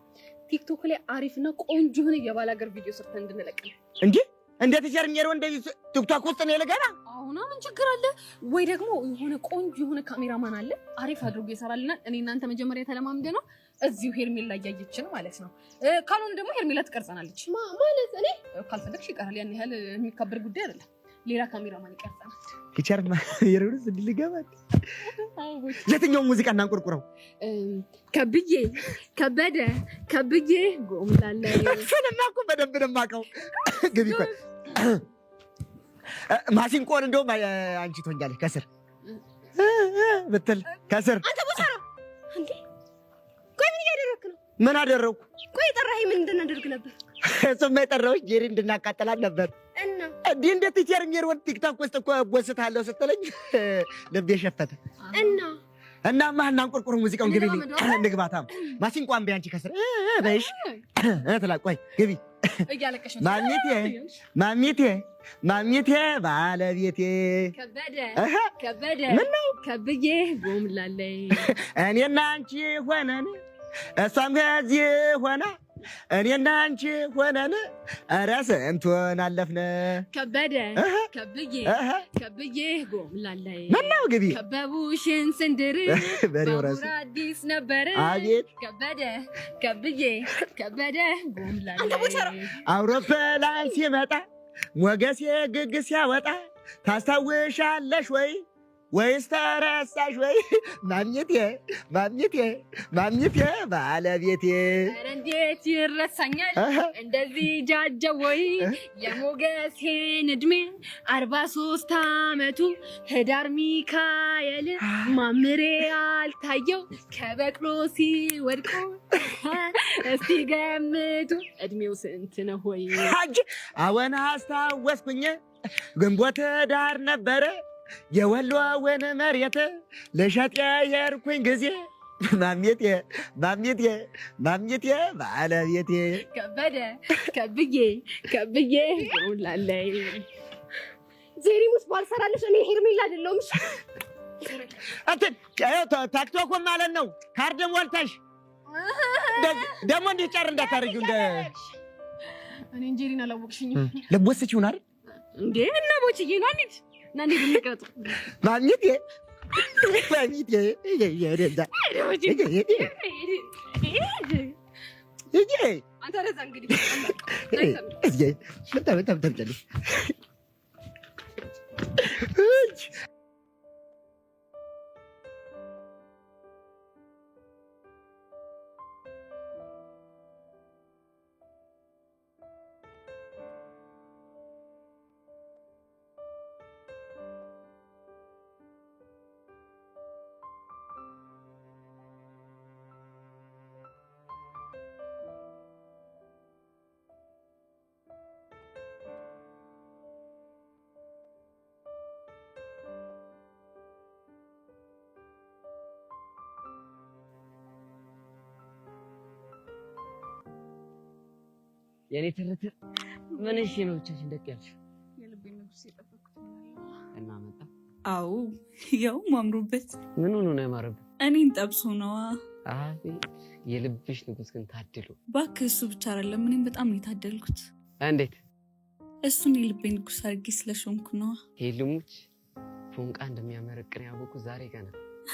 ቲክቶክ ላይ አሪፍና ቆንጆ የሆነ የባላገር ቪዲዮ ሰርተን እንድንለቅ ነው። እንዴ እንደ teacher ሜሮ እንደዚህ ቲክቶክ ውስጥ ነው ልገባ? አሁን ና ምን ችግር አለ? ወይ ደግሞ የሆነ ቆንጆ የሆነ ካሜራማን አለ፣ አሪፍ አድርጎ ይሰራልናል። እኔ እናንተ መጀመሪያ የተለማምደ ነው እዚሁ ሄርሜላ እያየችን ማለት ነው። ካልሆነ ደግሞ ሄርሜላ ትቀርጸናለች ማለት እኔ ካልፈለግሽ ይቀራል። ያን ያህል የሚካበር ጉዳይ አይደለም። ሌላ ካሜራማን ይቀርጸናል። teacher የሩስ እንድልገባ የትኛውን ሙዚቃ እናንቆርቁረው? ከብዬ ከበደ ከብዬ ጎምላለ እሱንማ እኮ በደንብ ነው የማውቀው። ግቢ እኮ ማሲንቆን እንደውም አንቺ ትሆኛለሽ ከስር ብትል ከስር። አንተ ቦቻራ እንዴ! ቆይ ምን እያደረግክ ነው? ምን አደረግኩ? ቆይ የጠራኸኝ ምን እንድናደርግ ነበር? እሱማ የጠራሁሽ ጄሪ እንድናቃጥላት ነበር። እና እንዲህ እንደ teacher ሜሮን ቲክቶክ ውስጥ እኮ ጎስታለሁ ስትለኝ ልቤ ሸፈተ። እና እናማ እናንቆርቁር ሙዚቃውን ግቢልኝ እንግባታም ማሲንቆ አንቢ አንቺ ከስር በይሽ ትላ ቆይ ግቢ እያለቀሽ ማሚቴ ማሚቴ ማሚቴ ባለቤቴ ከበደ ከበደ ምነው ከብዬ ጎምላለይ እኔና አንቺ ሆነን እሷም ከዚህ ሆና እኔና አንቺ ሆነን ኧረ ስንቱን አለፍን። ከበደ ከብዬ ከብዬ ጎምላለይ ምነው ግቢ ከበቡሽን ስንድር በሬው ባቡር ራሱ አዲስ ነበር። አቤት ከበደ ከብዬ ከበደ ጎምላለይ አንተ ቦቻራ አውሮፕላን ሲመጣ ሞገሴ ግግ ሲያወጣ ታስታውሻለሽ ወይ ወይስ ተረሳሽ ወይ? ማሚቴ ማሚቴ ማሚቴ ባለቤቴ ኧረ እንዴት ይረሳኛል እንደዚህ ጃጀ ወይ የሞገሴን እድሜ 43 አመቱ ህዳር ሚካኤል ማምሬ አልታየው ከበቅሎ ሲወድቁ እስቲ ገምቱ እድሜው ስንት ነው ወይ? ሐጅ አወን አስታወስኩኝ ግንቦት ዳር ነበረ የወሎውን መሬት ልሸጥ የሄድኩኝ ጊዜ ማሚቴ ማሚቴ ማሚቴ ባለቤቴ ከበደ ከብዬ ከብዬ ጎምላለይ ጄሪ ሙስ ባልሰራልሽ እኔ ሄርሜላ አይደለሁም። እሺ እንትን ታክቶኮ ማለት ነው። ካርድ ሞልተሽ ደግሞ እንዲህ ጨር እንዳታደርጊው እንደ እኔ እንጀሪን አላወቅሽኝም ልትወስጂው ነው አይደል? እንዴ? እና ቦችዬ ና እንሂድ ና እንሂድ እንቅረጥ። ማሚቴ ማሚቴ አንተ ረዛ እንግዲህ የኔ ትርትር ምን እሺ ነው ብቻሽን ደቅ ያልሽው? የልቤ ንጉስ የጠበኩት እና መጣ። አዎ ያውም አምሮበት። ምን ሆኖ ነው ያማረብህ? እኔን ጠብሶ ነዋ። አቤት የልብሽ ንጉስ ግን ታድሎ። እባክህ እሱ ብቻ አይደለም፣ እኔም በጣም ነው የታደልኩት። እንዴት? እሱን የልቤ ንጉስ አድርጌ ስለሾምኩ ነዋ። ሄልሙች ፎንቃ እንደሚያመረቅን ያወኩት ዛሬ ገና።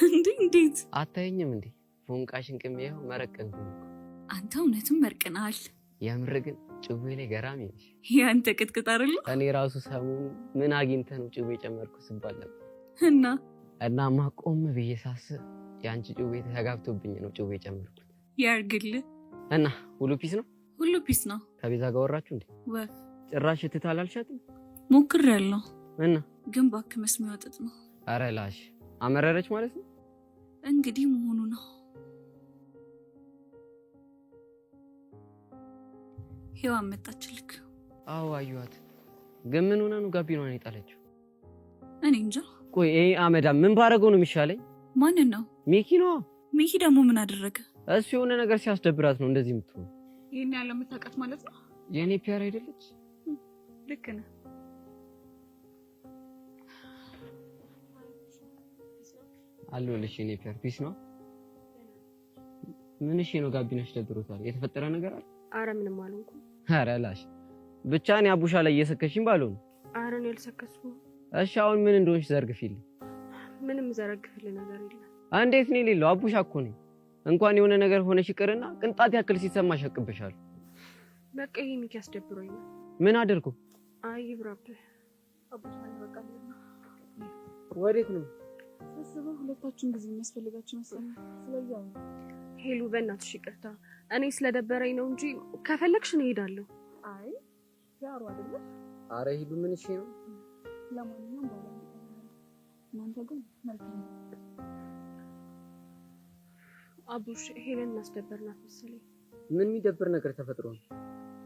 እንዴ እንዴት? አታየኝም እንዴ? ፎንቃሽን ቅሜ ይኸው መረቀንኩኝ እኮ። አንተ እውነትም መርቅናል። የምር ግን ጭዌ ላይ ገራሚ ነሽ። ያንተ ቅጥቅጥ አይደለ? እኔ ራሱ ሰሞኑ ምን አግኝተህ ነው ጭዌ ጨመርኩ ስባል ነበር። እና እናማ ቆም ብዬ ሳስብ የአንቺ ጭዌ ተጋብቶብኝ ነው ጭዌ ጨመርኩት። ያርግልህ። እና ሁሉ peace ነው? ሁሉ peace ነው። ከቤዛ ጋር ወራችሁ እንዴ? ወፍ ጭራሽ እትት አላልሻትም? ሞክሬያለሁ፣ እና ግን እባክህ መስሚያው ጥጥ ነው። ኧረ ላሽ አመረረች ማለት ነው። እንግዲህ መሆኑ ነው። ሔዋን መጣችልክ። አዎ አየኋት። ግን ምን ሆና ነው ጋቢናዋን የጣለችው? እኔ እንጃ። ቆይ ይሄ አመዳ ምን ባረገው ነው የሚሻለኝ? ማንን ነው? ሚኪ ነዋ። ሚኪ ደግሞ ምን አደረገ? እሱ የሆነ ነገር ሲያስደብራት ነው እንደዚህ የምትሆነው። ይሄን ያለ የምታውቃት ማለት ነው? የእኔ ፒያር አይደለች? ልክ ነህ። አለሁልሽ የኔ ፒያር። peace ነው። ምን እሺ ነው ጋቢናሽ ደብሮታል? የተፈጠረ ነገር አለ? አረ ምንም አልሆንኩም። ኧረ ላሽ ብቻ እኔ አቡሻ ላይ እየሰከሽኝ ባልሆነ። አረ እኔ አልሰከስኩም። እሺ አሁን ምን እንደሆንሽ ዘርግፊልኝ። ምንም ዘረግፍልህ ነገር የለም። እንዴት ነው የሌለው? አቡሽ እኮ ነኝ። እንኳን የሆነ ነገር ሆነሽ ይቅርና ቅንጣት ያክል ሲሰማሽ አቅብሻለሁ። በቃ ይሄ ሚኪ አስደብሮኝ ነው። ምን አደርኩ? አይ ይብራብህ። አቡሽ በቃ ወዴት ነው? ሳስበው ሁለታችሁም ጊዜ የሚያስፈልጋችሁ ይመስለኛል። ስለዚህ አሁን ሄሉ በእናትሽ ይቅርታ፣ እኔ ስለደበረኝ ነው እንጂ ከፈለግሽ እኔ እሄዳለሁ። አይ ያሩ አይደለ? አረ ሄሉ ምን እሺ ነው። ለማንኛውም በኋላ እንገናኛለን። እናንተ ግን መልካም ነው። አቡሽ ሄለን እናስደበርናት መሰለኝ። ምን የሚደብር ነገር ተፈጥሮ ነው?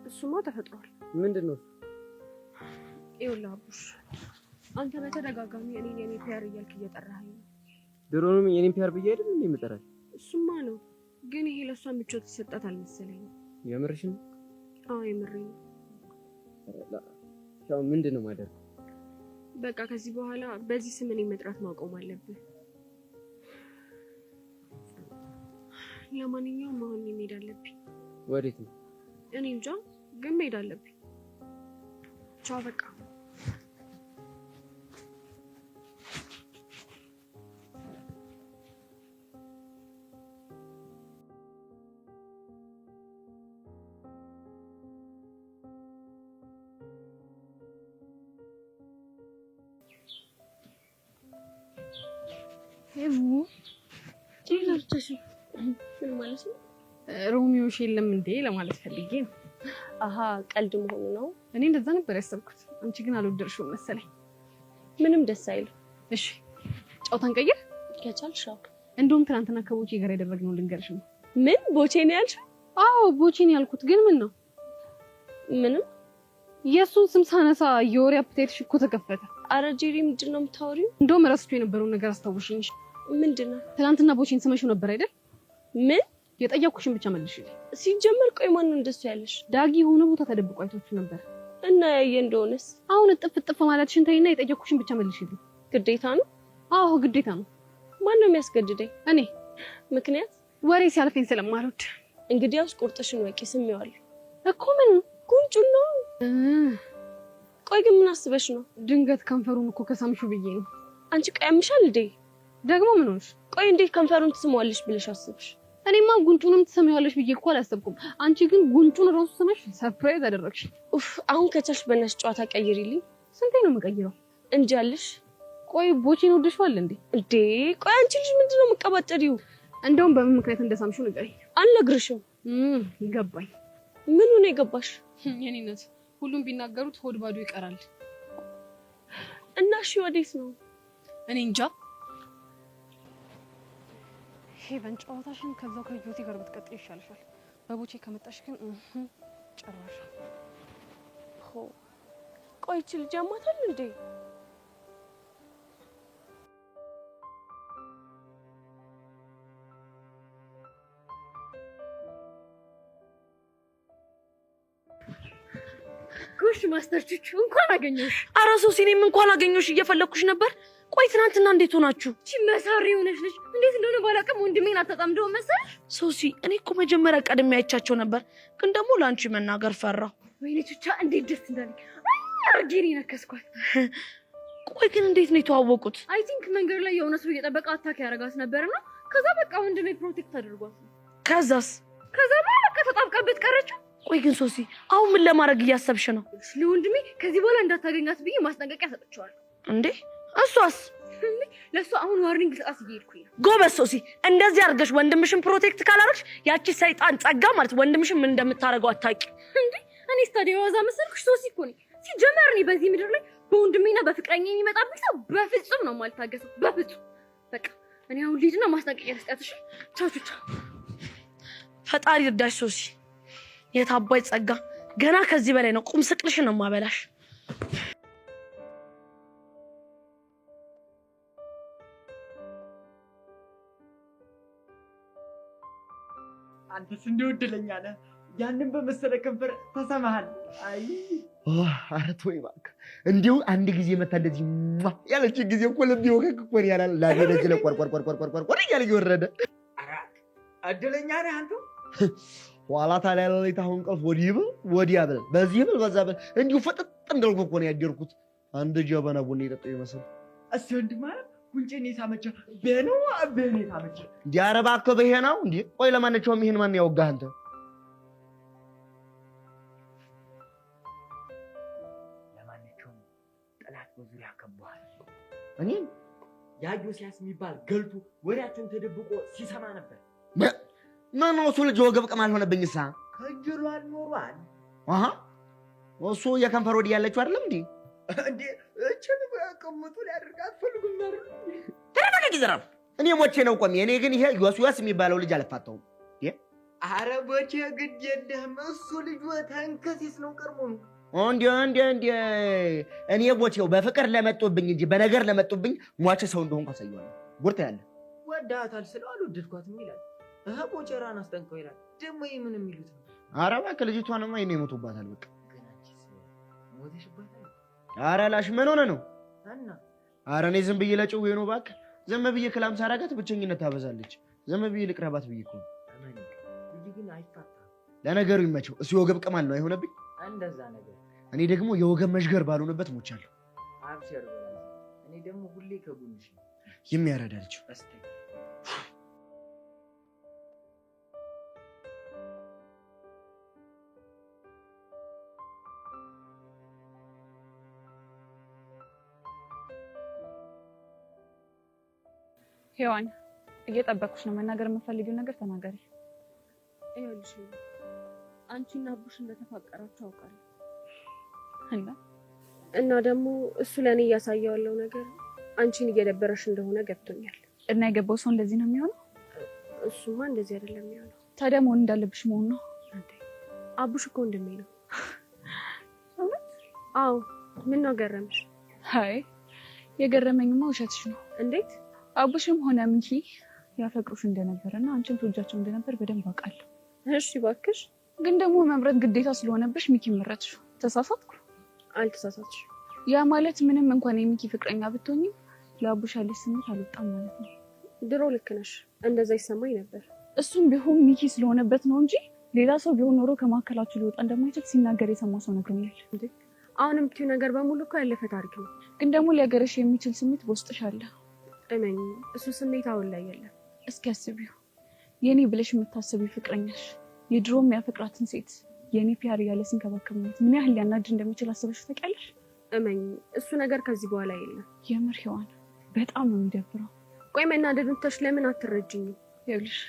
እሱማ ተፈጥሯል። ምንድን ነው? ይኸውልህ አቡሽ፣ አንተ በተደጋጋሚ እኔ የኔ ፒያር እያልክ እየጠራኸኝ ነው። ድሮንም የኔን ፒያር ብዬ አይደል እንዴ የምጠራሽ? እሱማ ነው፣ ግን ይሄ ለእሷ ምቾት ይሰጣት አልመሰለኝም። የምርሽን? አዎ የምሬን ነው። ያው ምንድን ነው የማደርገው? በቃ ከዚህ በኋላ በዚህ ስም እኔን መጥራት ማቆም አለብህ። ለማንኛውም አሁን እኔ መሄድ አለብኝ። ወዴት ነው? እኔ እንጃ፣ ግን መሄድ አለብኝ። ቻው በቃ። ምን ማለት ነው? ሮሚዮሽ የለም እንዴ ለማለት ፈልጌ ነው። አሀ ቀልድ መሆኑ ነው። እኔ እንደዛ ነበር ያሰብኩት። አንቺ ግን አልወደድሽውም መሰለኝ። ምንም ደስ አይልም። እሺ ጨዋታን ቀይር ከቻልሽ። እንደውም ትናንትና ከቦቼ ጋር ያደረግነው ልንገርሽ ነው። ምን ቦቼ ነው ያልሽው? አዎ ቦቼ ነው ያልኩት። ግን ምን ነው? ምንም። የእሱን ስም ሳነሳ የወሬ appetite ሽ እኮ ተከፈተ። አረ ጄሪ ምንድን ነው የምታወሪው? እንደውም ረስቼው የነበረውን ነገር አስታውሽኝ። ምንድን ነው? ትናንትና ቦቼን ስመሽው ነበር አይደል? ምን? የጠየኩሽን ብቻ መልሽልኝ። ሲጀመር ቆይ ማን ነው እንደሱ ያለሽ? ዳጊ የሆነ ቦታ ተደብቆ አይቷችሁ ነበር። እና ያየ እንደሆነስ? አሁን እጥፍ እጥፍ ማለትሽን ተይና የጠየኩሽን ብቻ መልሽልኝ። ግዴታ ነው? አዎ ግዴታ ነው። ማን ነው የሚያስገድደኝ? እኔ። ምክንያት? ወሬ ሲያልፈኝ ስለማልወድ። እንግዲያውስ ቁርጥሽን ወቂ። ስሜዋለሁ እኮ። ምን? ጉንጩን ነው። ቆይ ግን ምን አስበሽ ነው? ድንገት ከንፈሩን እኮ ከሳምሽው ብዬ ነው። አንቺ ቆይ ያምሻል እንዴ? ደግሞ ምን ሆንሽ? ቆይ እንዴት ከንፈሩን ትስመዋለሽ ብለሽ አስብሽ? እኔማ ጉንጩንም ትሰሚዋለሽ ብዬ እኮ አላሰብኩም። አንቺ ግን ጉንጩን ራሱ ስመሽ surprise አደረግሽ። ኡፍ አሁን ከቻልሽ በእናትሽ ጨዋታ ቀይሪልኝ። ስንቴ ነው የምቀይረው? እንጃልሽ። ቆይ ቦቼን ወደሽዋል እንዴ? እንዴ ቆይ አንቺ ልጅ ምንድን ነው የምትቀባጠሪው? እንደውም በምን ምክንያት እንደሳምሽው ንገሪኝ። አልነግርሽም። ገባኝ። ምኑ ነው የገባሽ? የኔነት ሁሉም ቢናገሩት ሆድ ባዶ ይቀራል። እና እሺ ወዴት ነው? እኔ እንጃ። ሄቨን ጨዋታሽን ከዛው ከዮቲ ጋር ብትቀጥይ ይሻልሻል። በቦቼ ከመጣሽ ግን ጭራሽ። ቆይ ይህች ልጅ ያማታል እንዴ? ጎሽ master ቹቹ እንኳን አገኘሁሽ። ኧረ ሶሲ እኔም እንኳን አገኘሁሽ፣ እየፈለኩሽ ነበር። ቆይ ትናንትና እንዴት ሆናችሁ? እቺ መሳሪ የሆነች ልጅ እንዴት እንደሆነ ባላውቅም ወንድሜን አታጣምደው መሰለሽ። ሶሲ እኔ እኮ መጀመሪያ ቀድሜ አይቻቸው ነበር፣ ግን ደግሞ ለአንቺ መናገር ፈራሁ። ወይኔ ቹቻ እንዴት ደስ እንዳለኝ አርጌ ነው የነከስኳት። ቆይ ግን እንዴት ነው የተዋወቁት? I think መንገድ ላይ የሆነ ሰው እየጠበቀ attack ያደርጋት ነበርና ከዛ በቃ ወንድሜ protect አድርጓት። ከዛስ? ከዛ በቃ ተጣብቃበት ቀረችው። ቆይ ግን ሶሲ አሁን ምን ለማድረግ እያሰብሽ ነው? ለወንድሜ ከዚህ በኋላ እንዳታገኛት ብዬ ማስጠንቀቂያ ሰጥቼዋለሁ። እንዴ እሷስ? ለእሷ አሁን warning ልሰጣት እየሄድኩኝ ነው። ጎበዝ ሶሲ፣ እንደዚህ አድርገሽ ወንድምሽን protect ካላደረግሽ ያቺ ሰይጣን ጸጋ ማለት ወንድምሽን ምን እንደምታደርገው አታውቂም። እንዴ እኔስ ታዲያ የዋዛ መሰልኩሽ? ሶሲ እኮ ነኝ። ሲጀመር እኔ በዚህ ምድር ላይ በወንድሜና በፍቅረኛ የሚመጣብኝ ሰው በፍጹም ነው የማልታገሰው፣ በፍጹም። በቃ እኔ አሁን ልሂድና ማስጠንቀቂያ ልስጣት። እሺ ቻው ቻው። ፈጣሪ እርዳሽ ሶሲ። የታባይ ጸጋ ገና ከዚህ በላይ ነው። ቁም ስቅልሽን ነው የማበላሽ። አንተስ እንደው እድለኛ ነህ። ያንን በመሰለ ከንፈር ተሰማሃል። አይ ኧረ ተወኝ እባክህ። እንዲሁ አንድ ጊዜ መታ እንደዚህ ያለችን ጊዜ እኮ ልቤ ወከክ እኮ ነው ያላል። ላቤ ደጅ ላይ ቆርቆር ቆርቆር ቆርቆር እያለ እየወረደ እድለኛ ነህ አንተ። ኋላ ታዲያ ሌሊት አሁን እንቅልፍ ወዲህ ብል ወዲያ ብል በዚህ ብል በዛ ብል እንዲሁ ፍጥጥ እንዳልኩ እኮ ነው ያደርኩት። አንድ ጀበና ቡና የጠጣው ይመስል። እሱ ወንድም ማለት ጉንጬን የሳመችው በነው በኔ የሳመችው። እንዴ ኧረ እባክህ በይሄ ነው እንዴ? ቆይ ለማንኛውም ይሄን ማን ያወጋህ አንተ? ለማንኛውም ጠላት በዙሪያ ከቧል። እኔን ያ ዮሲያስ የሚባል ገልቱ ወሬያችን ተደብቆ ሲሰማ ነበር። ምን ነው እሱ ልጅ ወገብ ቅማል ሆነብኝሳ? ከጅሏል ኖሯል። አሃ እሱ የከንፈር ወዲህ ያለችው አይደለም እንዴ? እንዴ እችን ቅምጡ ሊያደርጋት ፈልጉም አይደል? ተረጋጋ ዘራፍ። እኔ ሞቼ ነው ቆሜ። እኔ ግን ይሄ ዮስያስ የሚባለው ልጅ አልፋታውም። አረ ቦቼ ግድ የለህም እሱ ልጅ ተንከሲስ ነው ቀድሞ ነው። እንዴ እንዴ እንዴ እኔ ቦቼው በፍቅር ለመጡብኝ እንጂ በነገር ለመጡብኝ ሟች ሰው እንደሆንኩ አሳየዋለሁ። ጉርታ ያለ ወዳታል ስለው አልወደድኳትም ይላል። እህ ቦቼራን አስጠንቀው ይላል። ደግሞ ይሄ ምን የሚሉት ነው? ኧረ እባክህ ልጅቷንማ ይኔ ሞቶባታል። በቃ ግን አንቺስ ሞተሽባታል? ኧረ ላሽ ምን ሆነ ነው? እና ኧረ እኔ ዝም ብዬ ለጭዌ ነው እባክህ። ዝም ብዬ ክላም ሳረጋት ብቸኝነት ታበዛለች። ዝም ብዬ ልቅረባት ብዬ እኮ ነው። እመኒ ልጅ ግን አይፋታም። ለነገሩ ይመቸው። እሱ የወገብ ቅማል ነው አይሆነብኝ? እንደዛ ነገር። እኔ ደግሞ የወገብ መዥገር ባልሆነበት ሞቻለሁ። አብሽር በላት። እኔ ደግሞ ሁሌ ከጎንሽ ነኝ። የሚያረዳ ልጅ። እስቲ ሔዋን እየጠበኩሽ ነው። መናገር የምፈልጊው ነገር ተናገሪ። ይኸውልሽ አንቺና አቡሽ እንደተፋቀራችሁ አውቃለሁ። እና ደግሞ እሱ ለእኔ እያሳየው ያለው ነገር አንቺን እየደበረሽ እንደሆነ ገብቶኛል። እና የገባው ሰው እንደዚህ ነው የሚሆነው? እሱማ እንደዚህ አይደለም የሚሆነው። ታዲያ መሆን እንዳለብሽ መሆን ነው። አቡሽ እኮ ወንድሜ ነው። አዎ። ምን ነው ገረምሽ? አይ የገረመኝማ ውሸትሽ ነው። እንዴት? አቡሽም ሆነ ሚኪ ያፈቅሩሽ እንደነበረና አንቺም ትወጃቸው እንደነበር በደንብ አውቃለሁ። እሺ እባክሽ። ግን ደግሞ መምረጥ ግዴታ ስለሆነብሽ ሚኪ መረጥሽው። ተሳሳትኩ? አልተሳሳትሽ። ያ ማለት ምንም እንኳን የሚኪ ፍቅረኛ ብትሆኝም ለአቡሽ ያለሽ ስሜት አልወጣም ማለት ነው። ድሮ ልክ ነሽ፣ እንደዛ ይሰማኝ ነበር። እሱም ቢሆን ሚኪ ስለሆነበት ነው እንጂ ሌላ ሰው ቢሆን ኖሮ ከመካከላችሁ ሊወጣ እንደማይችል ሲናገር የሰማ ሰው ነግሮኛል። እንዴ አሁን የምትይው ነገር በሙሉ እኮ ያለፈ ታሪክ ነው። ግን ደግሞ ሊያገረሽ የሚችል ስሜት በውስጥሽ አለ። እመኚ፣ እሱ ስሜት አሁን ላይ የለም። እስኪ አስቢው፣ የኔ ብለሽ የምታስቢው ፍቅረኛሽ የድሮ የሚያፈቅራትን ሴት የኔ ፒያር እያለ ሲንከባከብ ማየት ምን ያህል ሊያናድድ እንደሚችል አስበሽ ታውቂያለሽ? እመኚ፣ እሱ ነገር ከዚህ በኋላ የለም። የምር ሔዋን በጣም ነው የሚደብረው። ቆይ መናደዱን ትተሽ ለምን አትረጅኝም? ይኸውልሽ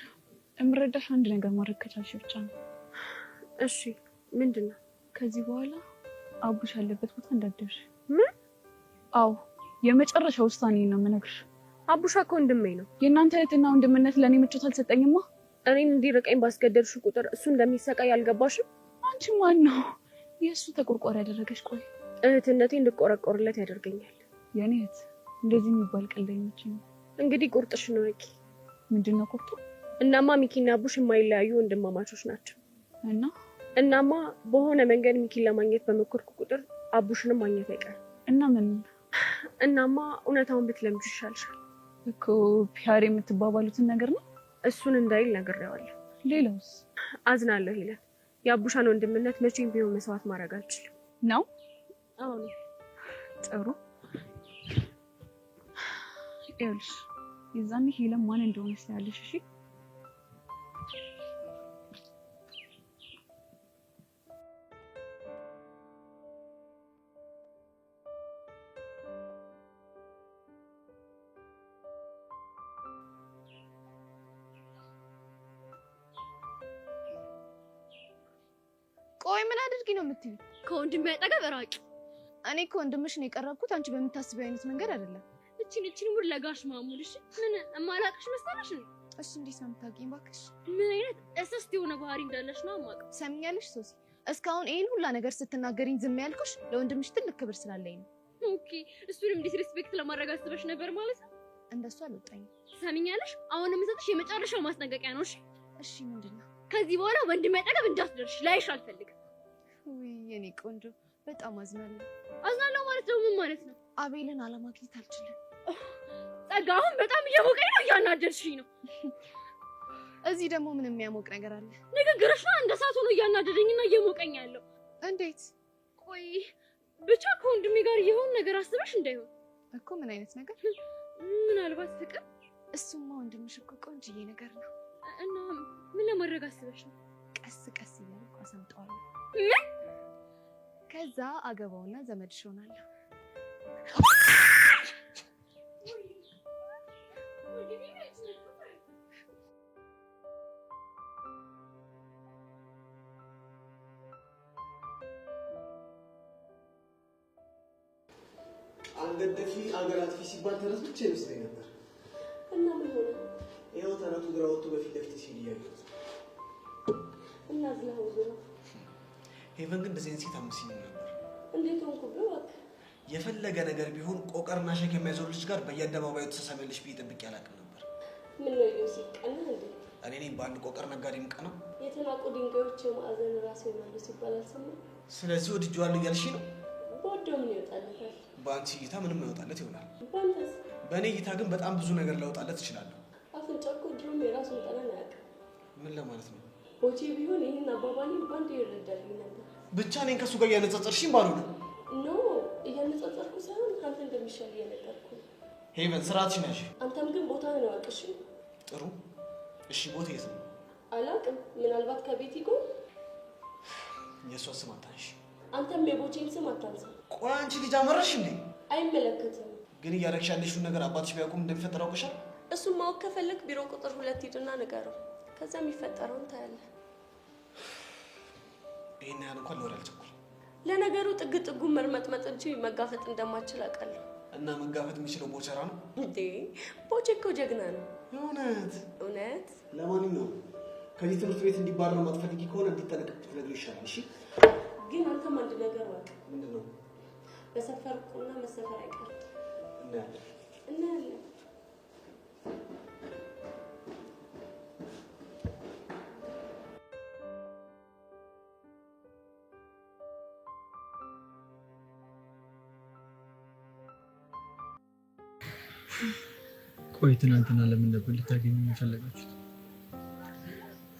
የምረዳሽ አንድ ነገር ማድረግ ከቻልሽ ብቻ ነው። እሺ ምንድን ነው? ከዚህ በኋላ አቡሽ ያለበት ቦታ እንዳትደርሺ። ምን? አዎ የመጨረሻ ውሳኔ ነው የምነግርሽ። አቡሻ እኮ ወንድሜ ነው። የእናንተ እህትና ወንድምነት ለእኔ ምቾት አልሰጠኝማ። እኔን እንዲርቀኝ ባስገደድሽው ቁጥር እሱ እንደሚሰቃይ አልገባሽም? አንቺ ማን ነው የእሱ ተቆርቋሪ ያደረገሽ? ቆይ እህትነቴ እንድቆረቆርለት ያደርገኛል። የእኔ እህት እንደዚህ የሚባል ቀልድ አይመቸኝም። እንግዲህ ቁርጥሽን እወቂ። ምንድን ነው ቁርጡ? እናማ ሚኪና አቡሽ የማይለያዩ ወንድማማቾች ናቸው። እና እናማ በሆነ መንገድ ሚኪን ለማግኘት በሞከርኩ ቁጥር አቡሽንም ማግኘት አይቀርም። እና ምን? እናማ እውነታውን ብትለምጁ ይሻልሻል። እኮ ፒያር የምትባባሉትን ነገር ነው። እሱን እንዳይል ነግሬዋለሁ። ሌላውስ? አዝናለሁ ሄለን። የአቡሻን ወንድምነት መቼም ቢሆን መስዋዕት ማድረግ አልችልም። ነው? አዎ ነው። ጥሩ። ይኸውልሽ የዛኔ ሄለን ማን እንደሆነች ታያለሽ። እሺ ቆይ ምን አድርጊ ነው የምትይው? ከወንድሜ አጠገብ ራቂ። እኔ እኮ ወንድምሽን የቀረብኩት አንቺ በምታስቢው አይነት መንገድ አይደለም። እቺን ሙድ ለጋሽ ማሙድ። እሺ ምን እማላቅሽ መሰለሽ? እሺ እንዴት ነው የምታውቂኝ እባክሽ? ምን አይነት እስስት የሆነ ባህሪ እንዳለሽ ነው የማውቀው። ሰሚኛለሽ ሶሲ፣ እስካሁን ይሄን ሁላ ነገር ስትናገሪኝ ዝም ያልኩሽ ለወንድምሽ ትልቅ ክብር ስላለኝ ነው። Okay፣ እሱንም disrespect ለማድረግ አስበሽ ነበር ማለት ነው? እንደሱ አልወጣኝም። ሰሚኛለሽ፣ አሁን የምሰጥሽ የመጨረሻው ማስጠንቀቂያ ነው። እሺ? እሺ ምንድን ነው? ከዚህ በኋላ ወንድሜ አጠገብ እንዳትደርሽ፣ ላይሽ አልፈልግም። ውይ የኔ ቆንጆ በጣም አዝናለሁ። አዝናለሁ ማለት ደግሞ ምን ማለት ነው? አቤልን አለማግኘት አልችልም። ጸጋ፣ አሁን በጣም እየሞቀኝ ነው፣ እያናደድሽኝ ነው። እዚህ ደግሞ ምን የሚያሞቅ ነገር አለ? ንግግርሽ ነው እንደ እሳት ሆኖ እያናደደኝና እየሞቀኝ ያለው። እንዴት? ቆይ ብቻ ከወንድሜ ጋር ዛሬ የሆነ ነገር አስበሽ እንዳይሆን እኮ። ምን አይነት ነገር? ምናልባት ፍቅር። እሱማ ወንድምሽ እኮ ቆንጅዬ ነገር ነው። እና ምን ለማድረግ አስበሽ ነው? ቀስ ቀስ እያልኩ አሰምጠዋለሁ። ምን? ከዛ አገባውና ዘመድሽ እሆናለሁ። አንገት ደፊ አገር አጥፊ ሲባል ተረት ብቻ ይመስለኝ ነበር። እና ምን ሆነ? ይኸው ተረቱ ግራ ወጥቶ በፊት ለፊት ሲል እያየሁት። እና ዝላው ዞራ። ሄቨን ግን እንደዚህ አይነት ሴት አትመስይኝም ነበር። እንዴት ሆንኩብህ? እባክህ የፈለገ ነገር ቢሆን ቆቀርና ሸክ የሚያዞር ልጅ ጋር በየአደባባዩ ትሳሳሚያለሽ ብዬ ጠብቄ አላውቅም ነበር። ምን ነው ዮሴፍ፣ ቀናህ እንዴ? እኔ ነኝ በአንድ ቆቀር ነጋዴ የምቀናው? የተናቁ ድንጋዮች የማዕዘን ራስ ይሆናሉ ሲባል አልሰማህም? ስለዚህ ወድጄዋለሁ እያልሽ ነው? በወደው ምን ይወጣለታል? በአንቺ እይታ ምንም አይወጣለት ይሆናል። በአንተስ? በእኔ እይታ ግን በጣም ብዙ ነገር ላወጣለት እችላለሁ። አፍንጫ እኮ ድሮም የራሱን ጠረን አያውቅም። ምን ለማለት ነው? ቦቼ ቢሆን ይህን አባባሌን በአንዴ ይረዳልኝ ነበር። ብቻ እኔን ከእሱ ጋር እያነጻጸርሽኝ ባልሆነ። No፣ እያነጻጸርኩ ሳይሆን ከአንተ እንደሚሻል እየነገርኩ ነው። ሄቨን ስርዓትሽን ያዥ። አንተም ግን ቦታህን እወቅ እሺ? ጥሩ እሺ። ቦታ የት ነው? አላውቅም። ምናልባት ከቤቲ ጎን። የእሷ ስም አታንሺ። አንተም የቦቼን ስም አታንሳ። ቆይ አንቺ ልጅ አመረሽ እንዴ? አይመለከትም። ግን እያደረግሽ ያለሽውን ነገር አባትሽ ቢያውቁም እንደሚፈጠር አውቀሻል? እሱን ማወቅ ከፈለግ ቢሮ ቁጥር 2 ሂድና ንገረው። ከዛ የሚፈጠረውን ታያለህ። ይሄን ያህል እንኳን ለወሬ አልቸኩልም። ለነገሩ ጥግ ጥጉን መርመጥመጥ እንጂ መጋፈጥ እንደማችል አውቃለሁ። እና መጋፈጥ የሚችለው ቦቸራ ነው እንዴ? ቦቼ እኮ ጀግና ነው። እውነት እውነት። ለማንኛውም ከዚህ ትምህርት ቤት እንዲባረር ማትፈልጊ ከሆነ እንዲጠነቀቅ ብትነግሪው ይሻላል። እሺ። ግን አንተም አንድ ነገር እወቅ። ምንድን ነው? በሰፈር ቁና መሰፈር አይቀርም። እናያለን እናያለን። ቆይ ትናንትና ለምን ነበር ልታገኙ የፈለጋችሁት?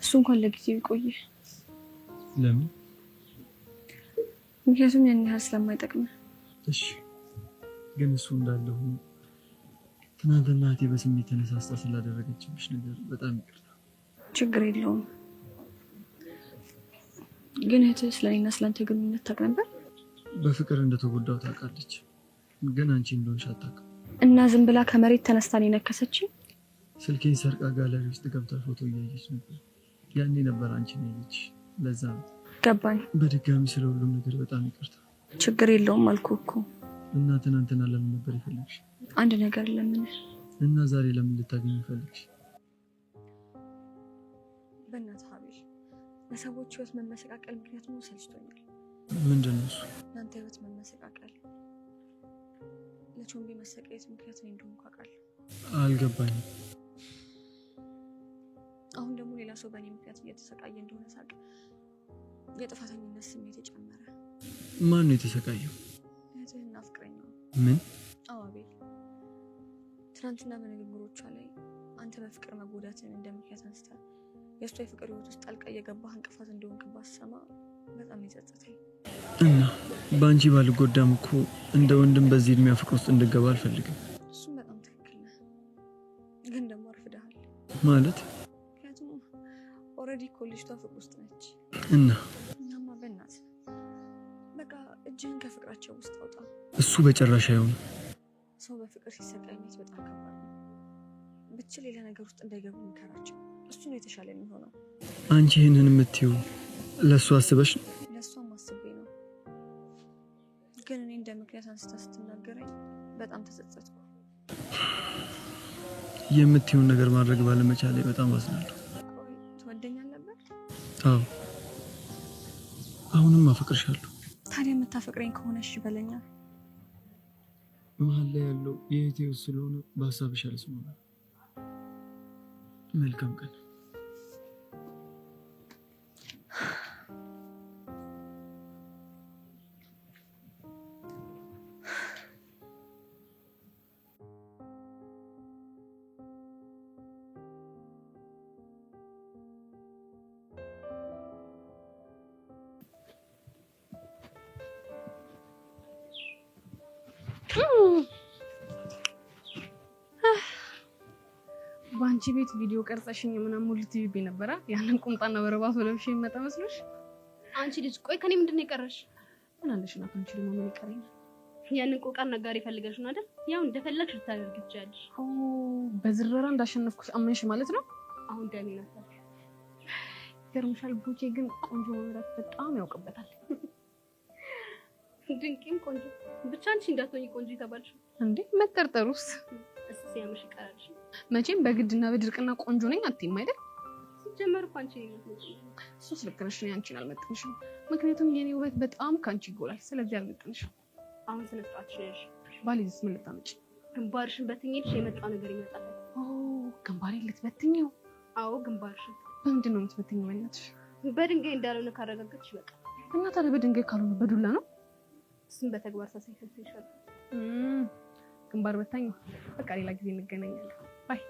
እሱ እንኳን ለጊዜው ይቆየ። ለምን? ምክንያቱም ያን ያህል ስለማይጠቅም። እሺ፣ ግን እሱ እንዳለ ሆኖ ትናንትና እህቴ በስሜት ተነሳስታ ስላደረገችብሽ ነገር በጣም ይቅርታ። ችግር የለውም። ግን እህትህ ስለኔና ስለአንተ ግንኙነት ታውቅ ነበር? በፍቅር እንደተጎዳው ታውቃለች፣ ግን አንቺ እንደሆንሽ አታውቅም። እና ዝም ብላ ከመሬት ተነስታ ነው የነከሰችኝ? ስልኬን ሰርቃ ጋለሪ ውስጥ ገብታ ፎቶ እያየች ነበር። ያኔ ነበር አንቺን ያየችሽ። ለዛ ነው። ገባኝ። በድጋሚ ስለ ሁሉም ነገር በጣም ይቅርታ። ችግር የለውም አልኩህ እኮ። እና ትናንትና ለምን ነበር የፈለግሽ? አንድ ነገር ለምን እና ዛሬ ለምን ልታገኝ ፈለግሽ? በእናትህ አቤል፣ ለሰዎች ህይወት መመሰቃቀል ምክንያት መሆን ሰልችቶኛል። ምንድን ነው እሱ? ለአንተ ህይወት መመሰቃቀል፣ ለቾምቤ መሰቃየት ምክንያት እኔ እንደሆንኩ አውቃለሁ። አልገባኝም። አሁን ደግሞ ሌላ ሰው በእኔ ምክንያት እየተሰቃየ እንደሆነ ሳውቅ የጥፋተኝነት ስሜት የጨመረ። ማን ነው የተሰቃየው? እህትህና ፍቅረኛዋ። ምን? አዎ አቤል፣ ትናንትና በንግግሮቿ ላይ አንተ በፍቅር መጎዳትን እንደ ምክንያት አንስታ የእሷ የፍቅር ህይወት ውስጥ ጣልቃ እየገባህ እንቅፋት እንደሆንክባት ስሰማ በጣም የጸጸተኝ። እና በአንቺ ባልጎዳም እኮ እንደ ወንድም በዚህ እድሜ ፍቅር ውስጥ እንድገባ አልፈልግም። እሱም በጣም ትክክል ነህ፣ ግን ደግሞ አርፍደሃል። ማለት? ምክንያቱም already እኮ ልጅቷ ፍቅር ውስጥ ነች። እና እናማ በእናትህ በቃ እጅህን ከፍቅራቸው ውስጥ አውጣ። እሱ በጭራሽ አይሆንም። ሰው በፍቅር ሲሰቃይ ማየት በጣም ከባድ ነው። ብችል ሌላ ነገር ውስጥ እንዳይገቡ ምከራቸው። እሱ ነው የተሻለ የሚሆነው። አንቺ ይህንን የምትይው ለእሱ አስበሽ ነው? ለእሷም አስቤ ነው፣ ግን እኔ እንደ ምክንያት አንስታ ስትናገረኝ በጣም ተጸጸትኩ። የምትይውን ነገር ማድረግ ባለመቻሌ በጣም አዝናለሁ። ቆይ ትወደኛል ነበር? አዎ፣ አሁንም አፈቅርሻለሁ። ታዲያ የምታፈቅረኝ ከሆነ እሺ በለኛ። መሀል ላይ ያለው የእህቴ ውስጥ ስለሆነ በሀሳብሽ አልስማማም። መልካም ቀን። በአንቺ ቤት ቪዲዮ ቀርጸሽኝ ምናምን ሙሉ ቲቪ ነበራ። ያንን ቁምጣና በረባሶ ለብሼ የመጣ መስሎሽ? አንቺ ልጅ ቆይ ከኔ ምንድን ነው የቀረሽ? ምን አለሽና ከአንቺ ደግሞ ምን ይቀረኛል? ያንን ቆቃር ነጋሪ ፈልገሽ ነው አይደል? ያው እንደፈለግሽ ልታደርጊ ትችያለሽ። ኦ በዝረራ እንዳሸነፍኩሽ አመንሽ ማለት ነው። አሁን ደሜ ናት። ይገርምሻል፣ ቡቼ ግን ቆንጆ መምራት በጣም ያውቅበታል። ድንቅም ቆንጆ ብቻ አንቺ እንዳትሆኚ ቆንጆ የተባልሽው እንዴ? መጠርጠሩስ እሱ ሲያምሽ ይቀራልሽ። መቼም በግድና በድርቅና ቆንጆ ነኝ አትይም አይደል? ሲጀመር እኮ አንቺ ነሽ። እሱስ ልክ ነሽ። እኔ አንቺን አልመጥንሽም፣ ምክንያቱም የኔ ውበት በጣም ከአንቺ ይጎላል። ስለዚህ አልመጥንሽም። አሁን ስነ ስርዓትሽ ነው ያልሽ። ባልይዝስ ምን ልታመጪ? ግንባርሽን በትኝልሽ የመጣው ነገር ይመጣል። ኦ ግንባሬን ልትበትኝው? አዎ ግንባርሽን። በምንድን ነው የምትበትኝው? በእናትሽ በድንጋይ እንዳልሆነ ካረጋገጥሽ በቃ። እና ታዲያ በድንጋይ ካልሆነ በዱላ ነው? እሱን በተግባር ሳሳይሽ ይሻላል። ግንባር በታኝ። በቃ ሌላ ጊዜ እንገናኛለን። Bye።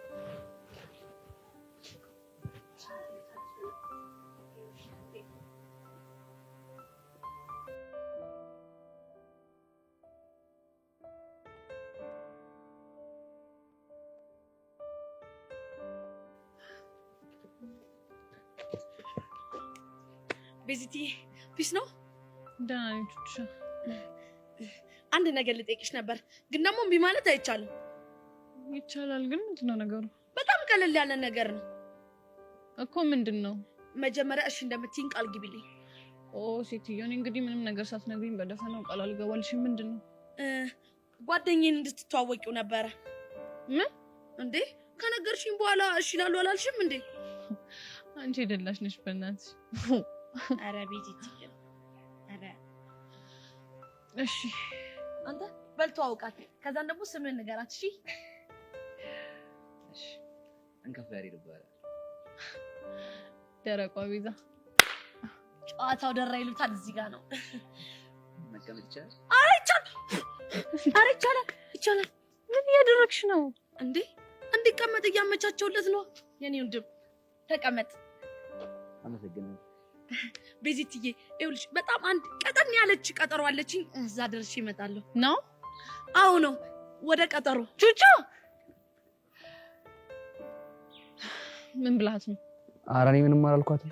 ቤዚቲ peace ነው? ደህና ነኝ ቹቻ። አንድ ነገር ልጠይቅሽ ነበር፣ ግን ደግሞ እምቢ ማለት አይቻልም። ይቻላል፣ ግን ምንድን ነው ነገሩ? በጣም ቀለል ያለ ነገር ነው እኮ። ምንድን ነው? መጀመሪያ እሺ እንደምትይኝ ቃል ግቢልኝ። ኦ ሴትዮ፣ እኔ እንግዲህ ምንም ነገር ሳትነግሪኝ በደፈናው ቃል አልገባልሽም። ምንድን ነው? ጓደኛዬን እንድትተዋወቂው ነበረ። ምን? እንዴ ከነገርሽኝ በኋላ እሺ እላለሁ አላልሽም እንዴ? አንቺ የደላሽ ነሽ በእናትሽ። ኧረ ቤዚቲ፣ ኧረ እሺ አንተ በል ተዋውቃት፣ ከዛን ደግሞ ስምህን ንገራት። እሺ እሺ። እንከፍ ያሬድ ይባላል። ደረቋ ቤዛ። ጨዋታው ደራ ይሉታል እዚህ ጋር ነው። መቀመጥ ይቻላል? ኧረ ይቻላል፣ ኧረ ይቻላል፣ ይቻላል። ምን እያደረግሽ ነው እንዴ? እንዲቀመጥ እያመቻቸውለት ነው። የኔ ወንድም ተቀመጥ። አመሰግናለሁ። ቤዚትዬ ይኸውልሽ በጣም አንድ ቀጠን ያለች ቀጠሮ አለችኝ። እዛ ደርሼ እመጣለሁ። ነው? አዎ ነው። ወደ ቀጠሮ። ቹቻ ምን ብላት ነው? ኧረ እኔ ምንም አላልኳትም።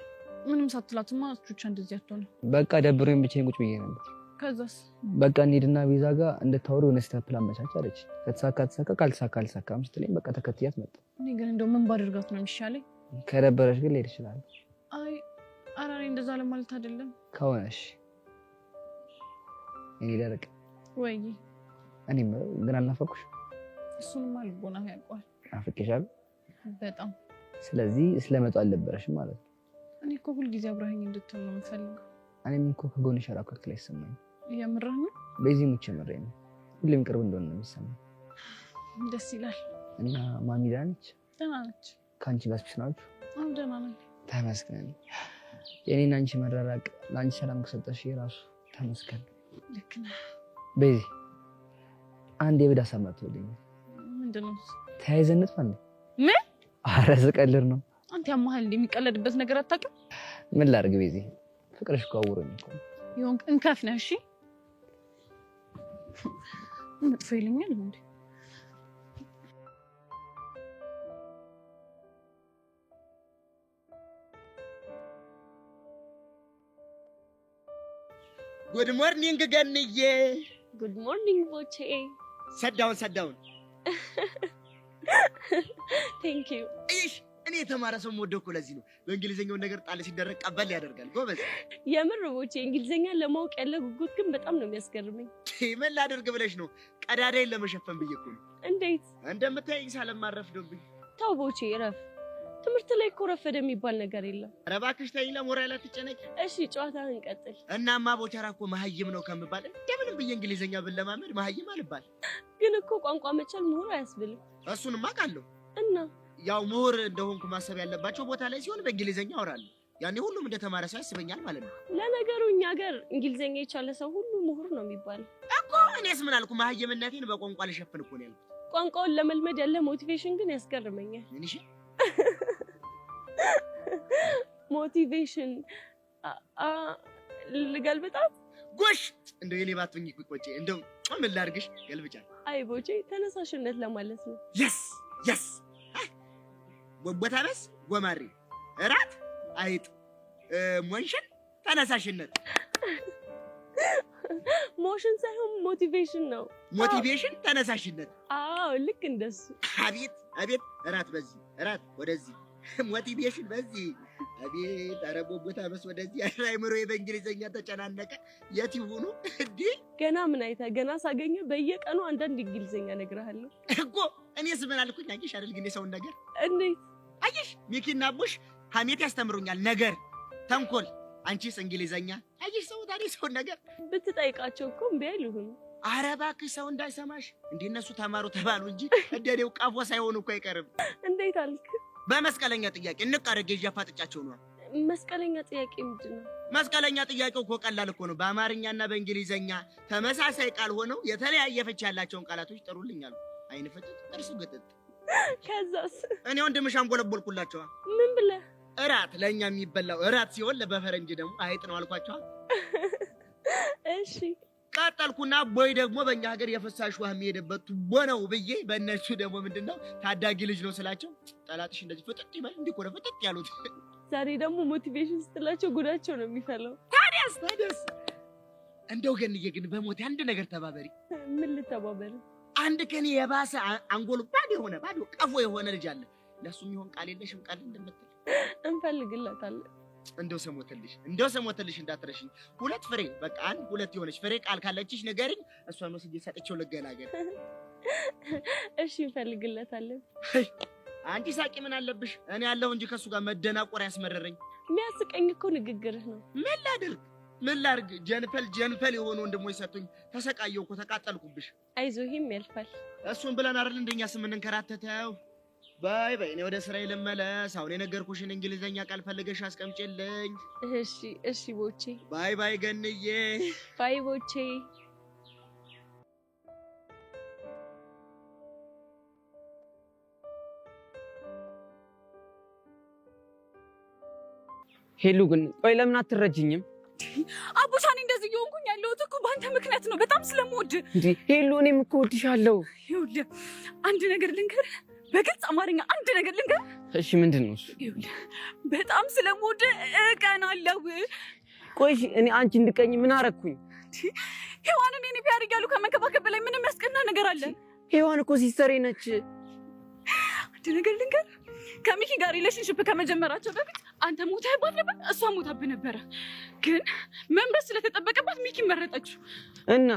ምንም ሳትላትማ ቹቻ እንደዚህ አትሆንም። በቃ ደብሮኝ ብቻዬን ቁጭ ብዬ ነበር። ከዛስ? በቃ እንሂድና ቤዛ ጋር እንድታወሩ የሆነ step ላመቻች አለች። ከተሳካ ተሳካ፣ ካልተሳካ አልተሳካም ስትለኝ በቃ ተከትያት መጣሁ። እኔ ግን እንደው ምን ባደርጋት ነው የሚሻለኝ? ከደበረሽ ግን ልሄድ እችላለሁ። አይ ኧረ እኔ እንደዛ ለማለት አይደለም። ከሆነሽ እኔ ደረቅ ወይ እኔ የምለው ግን አልናፈኩሽም? እሱንማ ልቦና ያውቀዋል። ናፍቄሻለሁ በጣም። ስለዚህ ስለመጣሁ አልደበረሽም ማለት ነው? እኔ እኮ ሁልጊዜ አብረኸኝ እንድትሆን ነው የምፈልገው። እኔም እኮ ከጎንሽ ራኳት ላይ ይሰማኝ። የምርህ ነው? በዚህ ሙቼ ምሬ ነው። ሁሌም ቅርብ እንደሆነ ነው የሚሰማኝ። ደስ ይላል። እና ማሚ ደህና ነች? ደህና ነች። ከአንቺ ጋር peace ናችሁ? አዎ ደህና ነን። ተመስገን። የኔና አንቺ መራራቅ ለአንቺ ሰላም ከሰጠሽ የራሱ ተመስገን። ልክ ነህ። ቤዚ አንድ የብድ ሀሳብ መጥቶልኛል። ምንድን ነው እሱ? ተያይዘን እንጥፋ እንዴ? ምን? ኧረ ስቀልድ ነው። አንተ ያመሃል እንዴ? የሚቀለድበት ነገር አታውቅም? ምን ላድርግ ቤዚ፣ ፍቅርሽ እኮ አውሮኝ እኮ። የሆንክ እንከፍ ነህ። እሺ መጥፎ ይለኛል እንዴ? Good morning ገንዬ። Good morning ቦቼ። Sit down sit down። Thank you። እይሽ እኔ የተማረ ሰው የምወደው እኮ ለዚህ ነው። በእንግሊዝኛውን ነገር ጣል ሲደረግ ቀበል ያደርጋል። ጎበዝ። የምር ቦቼ፣ እንግሊዝኛ ለማወቅ ያለ ጉጉት ግን በጣም ነው የሚያስገርመኝ። ምን ላደርግ ብለሽ ነው? ቀዳዳዬን ለመሸፈን ብዬ እኮ ነው። እንዴት? እንደምታየኝ ሳልማር ረፍዶብኝ። ተው ቦቼ እረፍ። ትምህርት ላይ እኮ ረፈደ የሚባል ነገር የለም። ኧረ እባክሽ ተይኝ፣ ለሞራል አትጨነቂ። እሺ ጨዋታህን ቀጥል። እናማ ቦቸራ እኮ መሀይም ነው ከምባል እንደምንም ብዬ እንግሊዝኛ ብለማመድ መሀይም አልባል። ግን እኮ ቋንቋ መቻል ምሁር አያስብልም። እሱንማ አውቃለሁ። እና ያው ምሁር እንደሆንኩ ማሰብ ያለባቸው ቦታ ላይ ሲሆን በእንግሊዝኛ አወራለሁ። ያኔ ሁሉም እንደተማረ ሰው ያስበኛል ማለት ነው። ለነገሩ እኛ ሀገር እንግሊዝኛ የቻለ ሰው ሁሉ ምሁር ነው የሚባለው እኮ። እኔስ ምን አልኩ? መሀይምነቴን በቋንቋ ልሸፍን እኮ ነው ያልኩት። ቋንቋውን ለመልመድ ያለ motivation ግን ያስገርመኛል። ምን? እሺ Motivation ልገልብጣት። ጎሽ እንደው የኔ ባትሆኚ ቆጭ እንደው ምን ላድርግሽ? ገልብጫ። አይ ቦቼ ተነሳሽነት ለማለት ነው። Yes, yes። ቦታበስ ጎማሬ፣ እራት አይጥ፣ motion ተነሳሽነት። Motion ሳይሆን motivation ነው። Motivation ተነሳሽነት። አዎ ልክ እንደሱ። አቤት አቤት! እራት በዚህ፣ እራት ወደዚህ፣ motivation በዚህ። አቤት! ኧረ ቦታበስ ወደዚህ። ኧረ አይምሮዬ በእንግሊዘኛ ተጨናነቀ። የት ይሁኑ እንዲህ? ገና ምን አይተህ፣ ገና ሳገኘ በየቀኑ አንዳንድ እንግሊዘኛ እነግርሃለሁ። እኮ እኔስ ምን አልኩኝ? አየሽ አይደል ግን የሰውን ነገር እንዴት አየሽ? ሚኪና አቡሽ ሀሜት ያስተምሩኛል፣ ነገር ተንኮል፣ አንቺስ እንግሊዘኛ። አየሽ ሰው ታዲያ ሰውን ነገር ብትጠይቃቸው እኮ እምቢ አይሉህም። ኧረ እባክሽ ሰው እንዳይሰማሽ። እንደ እነሱ ተማሩ ተባሉ እንጂ እንደ እኔው ቀፎ ሳይሆኑ እኮ አይቀርም። እንዴት አልክ? በመስቀለኛ ጥያቄ እንቅ አድርጌ ይዤ አፋጥጫቸው ነዋ። መስቀለኛ ጥያቄ ምንድን ነው? መስቀለኛ ጥያቄው እኮ ቀላል እኮ ነው። በአማርኛና በእንግሊዘኛ ተመሳሳይ ቃል ሆነው የተለያየ ፍቺ ያላቸውን ቃላቶች ጥሩልኝ አሉ። አይን ፍጥጥ ጥርሱ ግጥጥ። ከዛስ? እኔ ወንድምሽ አንጎለቦልኩላቸዋ። ምን ብለህ? እራት ለእኛ የሚበላው እራት ሲሆን በፈረንጅ ደግሞ አይጥ ነው አልኳቸዋ። እሺ ቀጠልኩና ቦይ ደግሞ በእኛ ሀገር የፈሳሽ ውሃ የሚሄድበት ቱቦ ነው ብዬ በእነሱ ደግሞ ምንድነው ታዳጊ ልጅ ነው ስላቸው ጠላትሽ እንደዚህ ፍጥጥ ይበል እንዲህ እኮ ነው ፍጥጥ ያሉት። ዛሬ ደግሞ motivation ስትላቸው ጉዳቸው ነው የሚፈላው። ታዲያስ ታዲያስ እንደው ገንዬ ግን በሞቴ አንድ ነገር ተባበሪ። ምን ልተባበር? አንድ ከኔ የባሰ አንጎሉ ባዶ የሆነ ባዶ ቀፎ የሆነ ልጅ አለ። ለሱ የሚሆን ቃል የለሽም ቃል እንደምትል እንፈልግለታለን። እንደው ሰሞትልሽ እንደው ሰሞትልሽ እንዳትረሽኝ። ሁለት ፍሬ በቃ አንድ ሁለት የሆነች ፍሬ ቃል ካለችሽ ንገሪኝ። እሷን ወስጄ ሰጥቼው ልገላገል። እሺ እንፈልግለታለን። አንቺ ሳቂ ምን አለብሽ? እኔ ያለሁ እንጂ ከሱ ጋር መደናቆር ያስመረረኝ። የሚያስቀኝ እኮ ንግግርህ ነው። ምን ላድርግ ምን ላድርግ? ጀንፈል ጀንፈል የሆኑ ወንድሞች ሰጡኝ። ተሰቃየሁ እኮ ተቃጠልኩብሽ። አይዞህ ይሄም ያልፋል። እሱን ብለን አይደል እንደኛ ስምንንከራተተው። Bye bye፣ እኔ ወደ ስራዬ ልመለስ። አሁን የነገርኩሽን እንግሊዘኛ ቃል ፈልገሽ አስቀምጪልኝ። እሺ እሺ ቦቼ። Bye bye ገንዬ። Bye ቦቼ። ሄሉ ግን ቆይ ለምን አትረጅኝም? አቡሻ እኔ እንደዚህ እየሆንኩኝ ያለሁት እኮ በአንተ ምክንያት ነው። በጣም ስለምወድ። እንዴ ሄሉ እኔም እኮ እወድሻለሁ። ይኸውልህ አንድ ነገር ልንገርህ፣ በግልጽ አማርኛ አንድ ነገር ልንገርህ። እሺ ምንድን ነው እሱ? ይኸውልህ በጣም ስለምወድ እቀናለሁ። ቆይ እኔ አንቺ እንድቀኝ ምን አረኩኝ? ሔዋንን እኔ ፒያር እያሉ ከመንከባከብ በላይ ምንም የሚያስቀና ነገር አለ? ሔዋን እኮ sister ኤ ነች። አንድ ነገር ልንገርህ፣ ከሚኪ ጋር relationship ከመጀመራቸው በፊት አንተ ሞተህባት ነበር፣ እሷ ሞታብህ ነበረ። ግን መምረጥ ስለተጠበቀባት ሚኪ መረጠችው። እና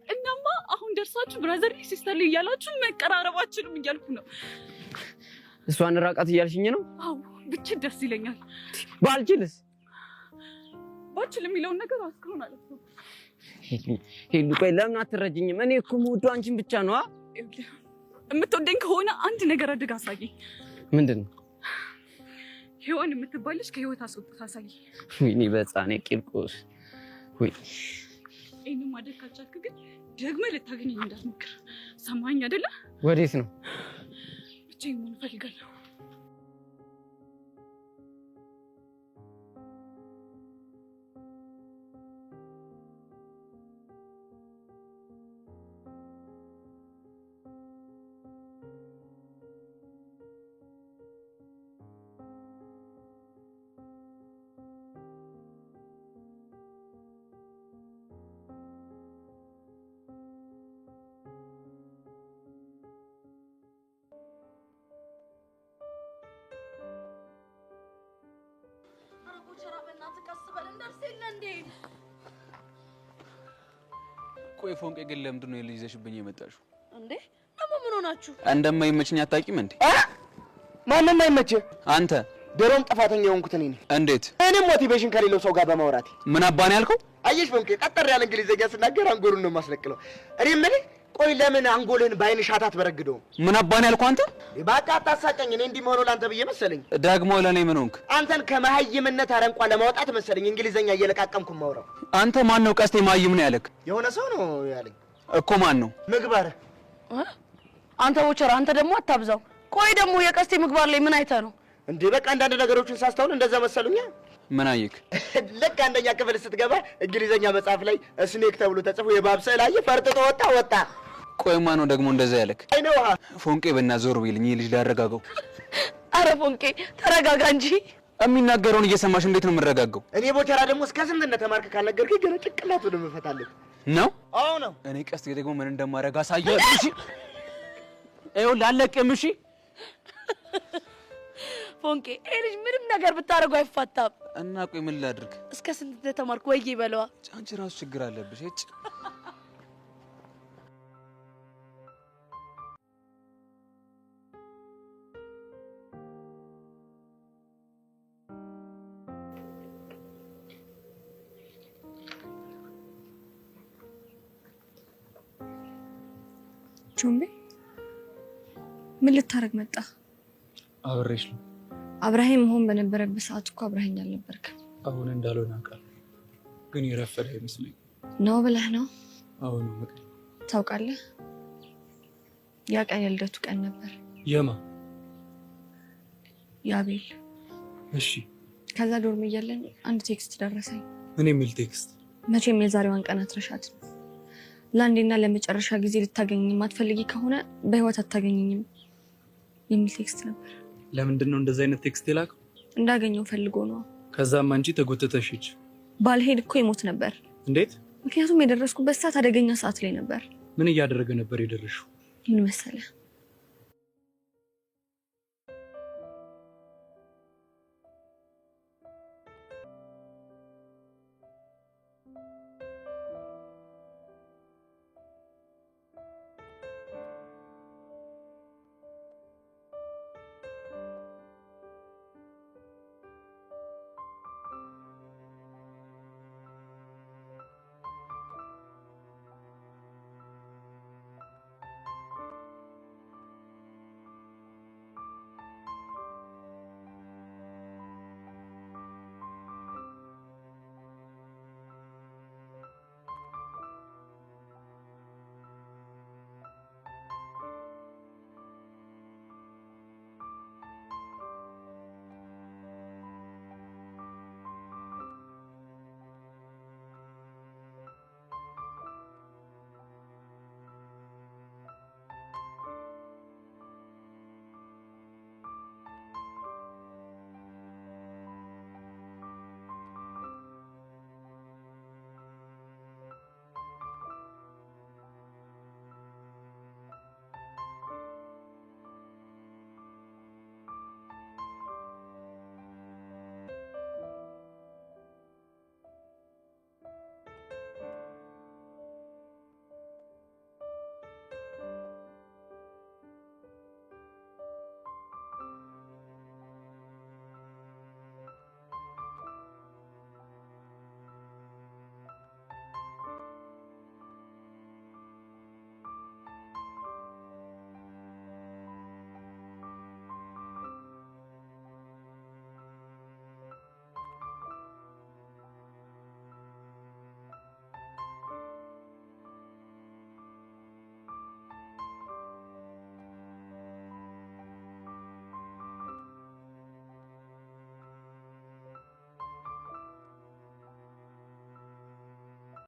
እናማ አሁን ደርሳችሁ brotherly sisterly እያላችሁ መቀራረባችንም እያልኩ ነው። እሷን ራቃት እያልሽኝ ነው? አዎ ብችል ደስ ይለኛል። ባልችልስ? ባልችል የሚለውን ነገር እስካሁን አላሰብኩም። ሄሉ ቆይ ለምን አትረጅኝም? እኔ እኮ የምወደው አንቺን ብቻ ነው። የምትወደኝ ከሆነ አንድ ነገር አድርግ አሳየኝ። ምንድን ነው? ሔዋን የምትባልሽ ከህይወት አስወጥተህ አሳየኝ። ወይኔ በሕፃኔ ቂርቆስ። ወይ ይሄንን ማድረግ ካልቻልክ ግን ደግመህ ልታገኘኝ እንዳትሞክር። ሰማኸኝ አይደለ? ወዴት ነው? ብቻዬን መሆን እፈልጋለሁ። ቆይ ፎንቄ ግን ለምንድን ነው የልጅ ይዘሽብኝ የመጣሽው? እንዴ ደግሞ ምን ሆናችሁ? እንደማይመችኝ አታውቂም እንዴ? ማንም አይመችህ። አንተ ድሮም ጥፋተኛ የሆንኩት እኔ ነኝ። እንዴት? እኔም motivation ከሌለው ሰው ጋር በማውራቴ። ምን አባን ያልከው? አየሽ ፎንቄ፣ ጠጠር ያለ እንግሊዘኛ ስናገር አንጎሉን ነው የማስለቅለው። እኔ የምልህ ቆይ ለምን አንጎልህን በአይን ሻታ አትበረግደውም? ምን አባን ያልከው አንተ? በቃ አታሳቀኝ። እኔ እንዲህ መሆኑ ለአንተ ብዬ መሰለኝ። ደግሞ ለእኔ ምን ሆንክ? አንተን ከመሀይምነት አረንቋ ለማውጣት መሰለኝ እንግሊዘኛ እየለቃቀምኩ የማወራው። አንተ ማን ነው ቀስቴ መሀይም ነው ያለክ? የሆነ ሰው ነው ያለኝ እኮ። ማን ነው? ምግባር። አንተ ቦቸራ፣ አንተ ደግሞ አታብዛው። ቆይ ደግሞ የቀስቴ ምግባር ላይ ምን አይተህ ነው እንዴ? በቃ አንዳንድ ነገሮችን ሳስተውል እንደዛ መሰሉኛ። ምን አየክ? ልክ አንደኛ ክፍል ስትገባ እንግሊዘኛ መጽሐፍ ላይ snake ተብሎ ተጽፎ የእባብ ስዕል አየህ፣ ፈርጥጦ ወጣ ወጣ። ቆይ ማነው ደግሞ እንደዛ ያለክ? አይነ ውሃ። ፎንቄ በእናትህ ዞር በይልኝ፣ ይህ ልጅ ላረጋጋው። አረ ፎንቄ ተረጋጋ እንጂ። የሚናገረውን እየሰማሽ እንዴት ነው የምረጋጋው? እኔ ቦቸራ ደግሞ እስከ ስንት እንደተማርክ ካልነገርከኝ ገና ጭንቅላቱን እምፈታለት ነው። አዎ ነው። እኔ ቀስቴ ደግሞ ምን እንደማደርግ አሳየዋለሁ። እሺ ይኸውልህ፣ አልለቅም። እሺ ፎንቄ ይሄ ልጅ ምንም ነገር ብታደርገው አይፋታም። እና ቆይ ምን ላድርግ? እስከ ስንት እንደተማርክ ወይ በለዋ። አንቺ ራሱ ችግር አለብሽ። እጭ። ጆምቤ፣ ምን ልታደርግ መጣ? አብሬሽ ነው። አብረኸኝ መሆን በነበረበት ሰዓት እኮ አብረኸኝ አልነበርክም። አሁን እንዳልሆነ አውቃለሁ፣ ግን የረፈደ አይመስለኝም። ነው ብለህ ነው? አሁን በቃ። ታውቃለህ፣ ያ ቀን የልደቱ ቀን ነበር። የማ? የአቤል። እሺ። ከዛ dorm እያለን አንድ text ደረሰኝ። ምን የሚል text? መቼም የዛሬዋን ቀን አትረሻትም። ለአንዴና ለመጨረሻ ጊዜ ልታገኘኝ የማትፈልጊ ከሆነ በህይወት አታገኘኝም የሚል text ነበር። ለምንድን ነው እንደዚህ አይነት text የላከው? እንዳገኘው ፈልጎ ነው። ከዛም አንቺ ተጎትተሽ ሄድሽ። ባልሄድ እኮ ይሞት ነበር። እንዴት? ምክንያቱም የደረስኩበት ሰዓት አደገኛ ሰዓት ላይ ነበር። ምን እያደረገ ነበር የደረስሽው? ምን መሰለህ፣